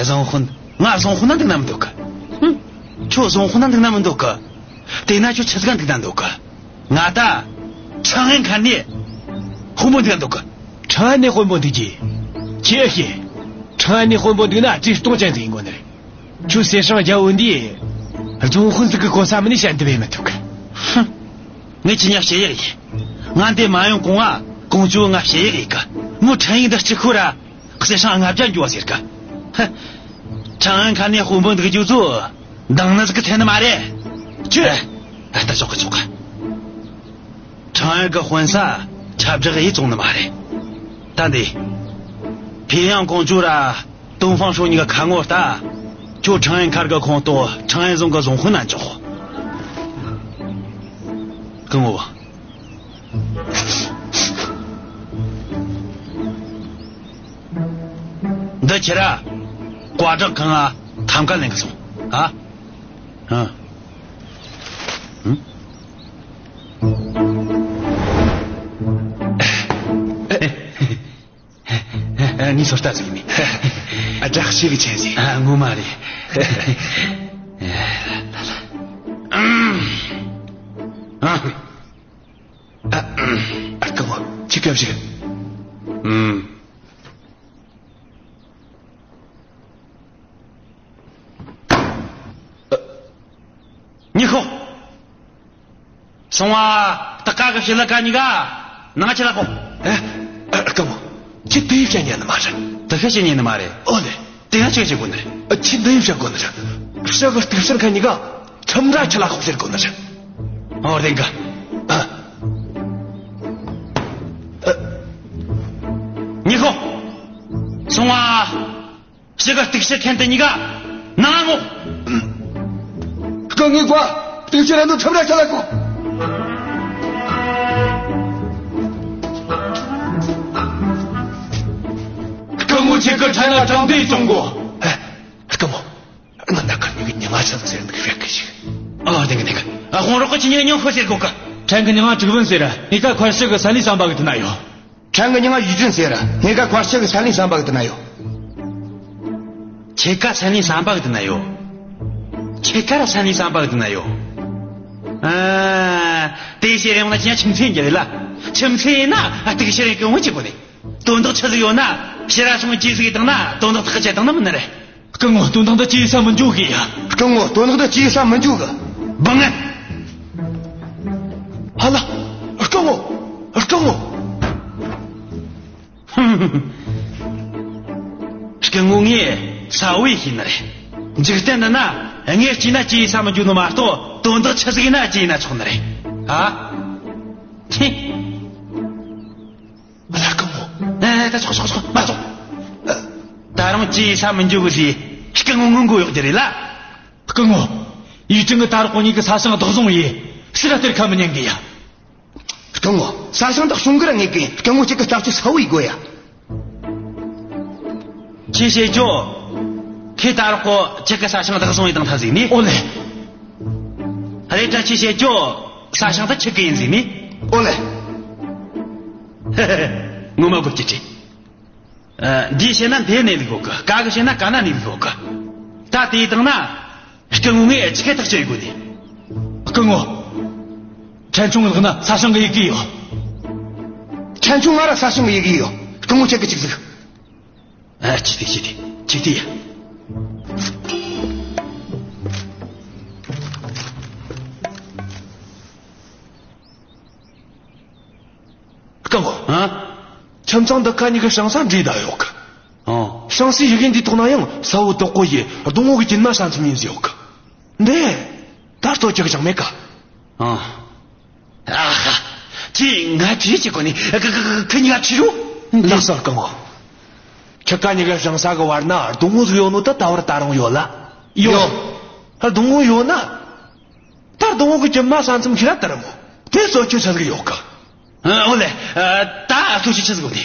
རྫོང་དཔོན། ང་རྫོང་དཔོན་ན་འདུག་ན་མི་འདོད་གི། ཧུམ། ཁྱོད་རྫོང་དཔོན་ན་འདུག་ན་མི་འདོད་གི། དེ་ན་ཁྱོད་ཆི་ཟིག་ག་འདུག་ན་འདོད་གི། ང་ད་ཁྲང་ཨན་མཁར་ནས་དཔོན་པོ་འདུག་ན་འདོད་གི། ཁྲང་ཨན་ནས་དཔོན་པོ་འདུག་རྒྱུ། ཁྱོས་ཤེས། ཁྲང་ཨན་ནས་དཔོན་པོ་འདུག་ན་བཀྲེས་ལྟོང་ཅན་ཟིག་ཡིན་དགོས་ནི་རེད། ཁྱོད་གསེར་སྲང་བརྒྱ་བོ་འདི་རྫོང་དཔོན་ཟིག་གི་གོ་ས་མིན་ནས་ཞལ་འདེབས་ཡེད་མི་ཐུབ་གི། ཧུམ། ངས་ཁྱེད་གཉིས་ཀ་བཤད་ཡག་ཡིན། ང་འདི་མ་ཡོང་གོང་ང་ཀོང་ཇོ་ང་བཤད་ཡག་ཡིན་གི། མོ་ཁྲང་ཨན་འདི་གཅིག་ཁུར་ར་གསེར་སྲང་ལྔ་བརྒྱ་འགྱོ་བ་ཟེར་གི། ཧ། ཁྲང་ཨན་མཁར་ནས་དཔོན་པོ་འདུག་རྒྱུ་ཚོ་འདང་ནི་ཟིག་གི་ཐོན་ནི་མ་རེད། ཁྱོད། ཨ། ད་ཆོག་གི། ཆོག་གི། ཁྲང་ཨན་གི་དཔོན་ས་ཁྱབ་བསྒྲགས་ཡེད་བཙོང་ནི་མ་རེད། ད་འདི། ཕིན་ཡང་ཀོང་ཇོ་ར་ཏོང་ཧྥང་ཧྲོས་གཉིས་ཀ་ཁ་ངོ་ལྟ། ཁྱོད་ཁྲང་ཨན་མཁར་གི་ཁོངས་གཏོགས་ཁྲང་ཨན་རྫོང་གི་རྫོང་དཔོན་ན་འཇོག། སྐུ་ངོ། འདི་ཁྱེར་ར། བཀའ་བསྒྲགས་ཁང་ང་ཐམ་ཀ་ལེན་གི་སོང་། ཨ། ཨ། ཨུ། ཨ། ངས་སོ་ལྟ་ཟིག་ནི། ཨ། བསྒྲགས་བྱེད་གི་ཆེན་ཟིག། ཨ། ངོ་མ་རེད། ཨ། ཨ། ཨ། སྐུ་ངོ། ཁྱེད་སྐབས་ཤིག། ཨུམ། ཉི་ཤོག། སོང་བ། ད་ག་གི་ཕྱི་ལ་ཀ་གཉིས་ཀ་ནང་ཆི་ལ་ཁོ། ཨ། ཨ། སྐུ་ངོ། ཁྱེད་དེ་བཤད་ཉན་ནི་མ་རེད། དེ་བཤད་ཉན་ནི་མ་རེད། ཨོ་ལེ། དེ་ཡང་ཆི་བྱེད་དགོས་ནི་རེད། ཨ། ཁྱེད་འདི་བཤད་དགོས་ནི་རེད། ཕྱི་གི་གཏུག་བཤེར་མཁན་གཉིས་ཀ་ཁྲིམས་ར་ཆི་ལ་ཁོག་ཟེར་དགོས་ནི་རེད། ཨོ། བདེན་གི། ཨ། ཨ། ཉི་ཤོག། སོང་བ། ཕྱི་གི་གཏུག་བཤེར་མཁན་དེ་གཉིས་ཀ་ནང་ང་ངོ་། སྐུ་ངོ་གོ། གཏུག་བཤེར་ར་ནོ་ཁྲིམས་ར་ཆི་ལ་ཁོག། སྐུ་ངོ་ཁྱེད་ཀྱི་ཁྲལ་ལ་དྲང་བདེན་གཏོང་དགོས། ཨ། སྐུ་ངོ། ང་ན་ཁ་ཉིན་གི་ཉི་མ་ཚང་ཟེར་འདུག་བཤད་གི་ཞིག། ཨ། བདེན་གི། བདེན་གི། ཨ། ཁོང་རོགས་གི་ཁྱེད་གཉིས་ཀ་ཉོ་ཤོག་ཟེར་གོ་གི། ཕྲན་གི་མྱིང་ང་ཀྲིག་ཝུན་ཟེར། ངེད་ཀ་མཁར་ཤུལ་གི་ས་ལིང་ཟམ་པ་གི་དེ་ན་ཡོད། ཕྲན་གི་མྱིང་ང་ཡུས་ཀྲིན་ཟེར། ངེད་ཀ་མཁར་ཤུལ་གི་ས་ལིང་ཟམ་པ་གི་དེ་ན་ཡོད། ཁྱེད་ཀ་ས་ལིང་ཟམ་པ་གི་དེ་ན་ཡོད། ཁྱེད་ཀ་ར་ས་ལིང་ཟམ་པ་གི་དེ་ན་ཡོད། ཨ། དེ་ཟེར་ཡོང་ན་ཁྱེད་ཁྱིམ་མཚེས་ཡིན་རྒྱུ་རེད་ལ། ཁྱིམ་མཚེས་ཡིན་ན་ཨ་གཏུག་བཤེར་ཡེད་གི་འོང་ཅི་གོ་ནི། དོན་དག་ཆི་ཟིག་ཡོད་ན་ཕྱིར་ར་སོང་ཅི་ཟིག་བཏང་ན་དོན་དག་ཐག་བཅད་བཏང་ན་མིན་ནི་རེད། སྐུ་ངོ། དོན་དག་འདི་ཅི་ཡིན་ས་མི་འཇོག་གི་ཡ། སྐུ་ངོ། དོན་དག་འདི་ཅི་ཡིན་ས་མི་འཇོག་གི། སྦང་ངན། ཧ་ལ། སྐུ་ངོ། སྐུ་ངོ། སྐུ་ངོ་ངས་གསལ་བོ་ཤེས་ནི་རེད། འཇིག་རྟེན་འདི་ན་ངས་བྱས་ན་ཅི་ཡིན་ས་མི་འཇོག་ནི་མ་གཏོགས་དོན་དག་ཆི་ཟིག་ཡིན་ན་ཅི་ཡིན་ན་ཆོག་ནི་རེད། ཨ། ཧི། ལ་སྐུ་ངོ། ཨ། ད་ཆོག་ཆོག་ཆོག་མ་ཆོག། ད་རུང་ཅི་ཡིན་ས་མི་འཇོག་གི་ཟེར། སྐུ་ངོ་ངུ་གོ་ཡོད་རྒྱུ་རེད་ལ། སྐུ་ངོ། ཡུས་ཀྲིན་གི་ད་རོགས་གོ་གཉིས་ཀྱི་ས་ཞིང་བདག་བཟུང་ཡེ། ཕྱིར་ར་སྟེར་ཁ་མི་ཉན་གི་ཡ། སྐུ་ངོ། ས་ཞིང་བདག་བཟུང་གི་ར་ངེས་གི། སྐུ་ངོ་ཁྱེད་ཀྱི་ལྟ་ཚུལ་གསལ་བོ་ཡེ་དགོས་ཡ། ཁྱེད་བཤད་རྒྱུ། ཁྱེད་ད་རོགས་གོ་ཁྱེད་ཀྱི་ས་ཞིང་བདག་བཟུང་ཡེ་བཏང་ཐལ་ཟིག་ནི། ཨོ་ལེ། རེད་དྲ། ཁྱེད་བཤད་རྒྱུ། ས་ཞིང་ད་ཁྱེད་ཀྱི་ཡིན་ཟིག་ནི། ཨོ་ལེ། ངོ་མ་དགོད་ཀྱི་དྲི། ཨ། འདི་བཤད་ན་འདི་ནས་ལུག་གོ་གི། ཀ་གི་བཤད་ན་ཀ་ན་ནས་ལུག་གོ་གི། ད་དེ་བཏང་ན་སྐུ་ངོ་ངས་ཆི་གེ་ཐག་གཅོད་དགོས་ནི། སྐུ་ངོ། ཕྲན་ཆུང་ལག་ན་ས་ཞིང་གི་ཡི་གེ་ཡོད། ཕྲན་ཆུང་ང་ར་ས་ཞིང་གི་ཡི་གེ་ཡོད། སྐུ་ངོ་ཁྱེད་ཀྱི་ཅིག་ཟིག། ཨ། ཅི་སྟེ་ཅི་སྟེ་ཅི་སྟེ་ཡ། སྐུ་ངོ། ཨ། ཁྱིམ་ཚང་འདི་ཁ་གཉིས་ཀྱི་ཧྲང་ས་འདྲེས་བསྡད་ཡོད་གི། ཨོ། ཧྲང་སའི་ཡི་གེ་འདིའི་ཐོག་ན་ཡང་གསལ་བོ་དོད་པོ་ཡེ་སྡོང་བོ་གི་རྒྱུན་མ་ས་མཚམས་ཡིན་ཟེར་ཡོད་གི། འདི་ད་ལྟོ་ཅིག་ཅང་མེད་གི། ཨ། ཨ་ཧ། ཅི་ང་ཅི་ཅི་གོ་ནི། ཁ་ཁ་ཁ་ཁ་གཉིས་ཀ་ཁྲིད་རོ། ལགས་སོ་སྐུ་ངོ། ཁྱེད་ཀ་གཉིས་ཀ་བཞེངས་ས་གི་བར་ན་སྡོང་བོ་ཟིག་ཡོད་ནོ་ད་ད་བར་ད་རུང་ཡོད་ལ། ཡོད། ཡོད། ཨ། སྡོང་བོ་ཡོད་ན། ད་སྡོང་བོ་གི་རྒྱུ་མ་ས་མཚམས་ཁྱེད་ར་ལྟར་མོ། དེ་གསོ་སྐྱོང་ཆི་ཟིག་ཡོད་གི། ཨ། འོ་ལེ། ཨ། ད་གསོ་སྐྱོང་ཆི་ཟིག་དགོས་ནི།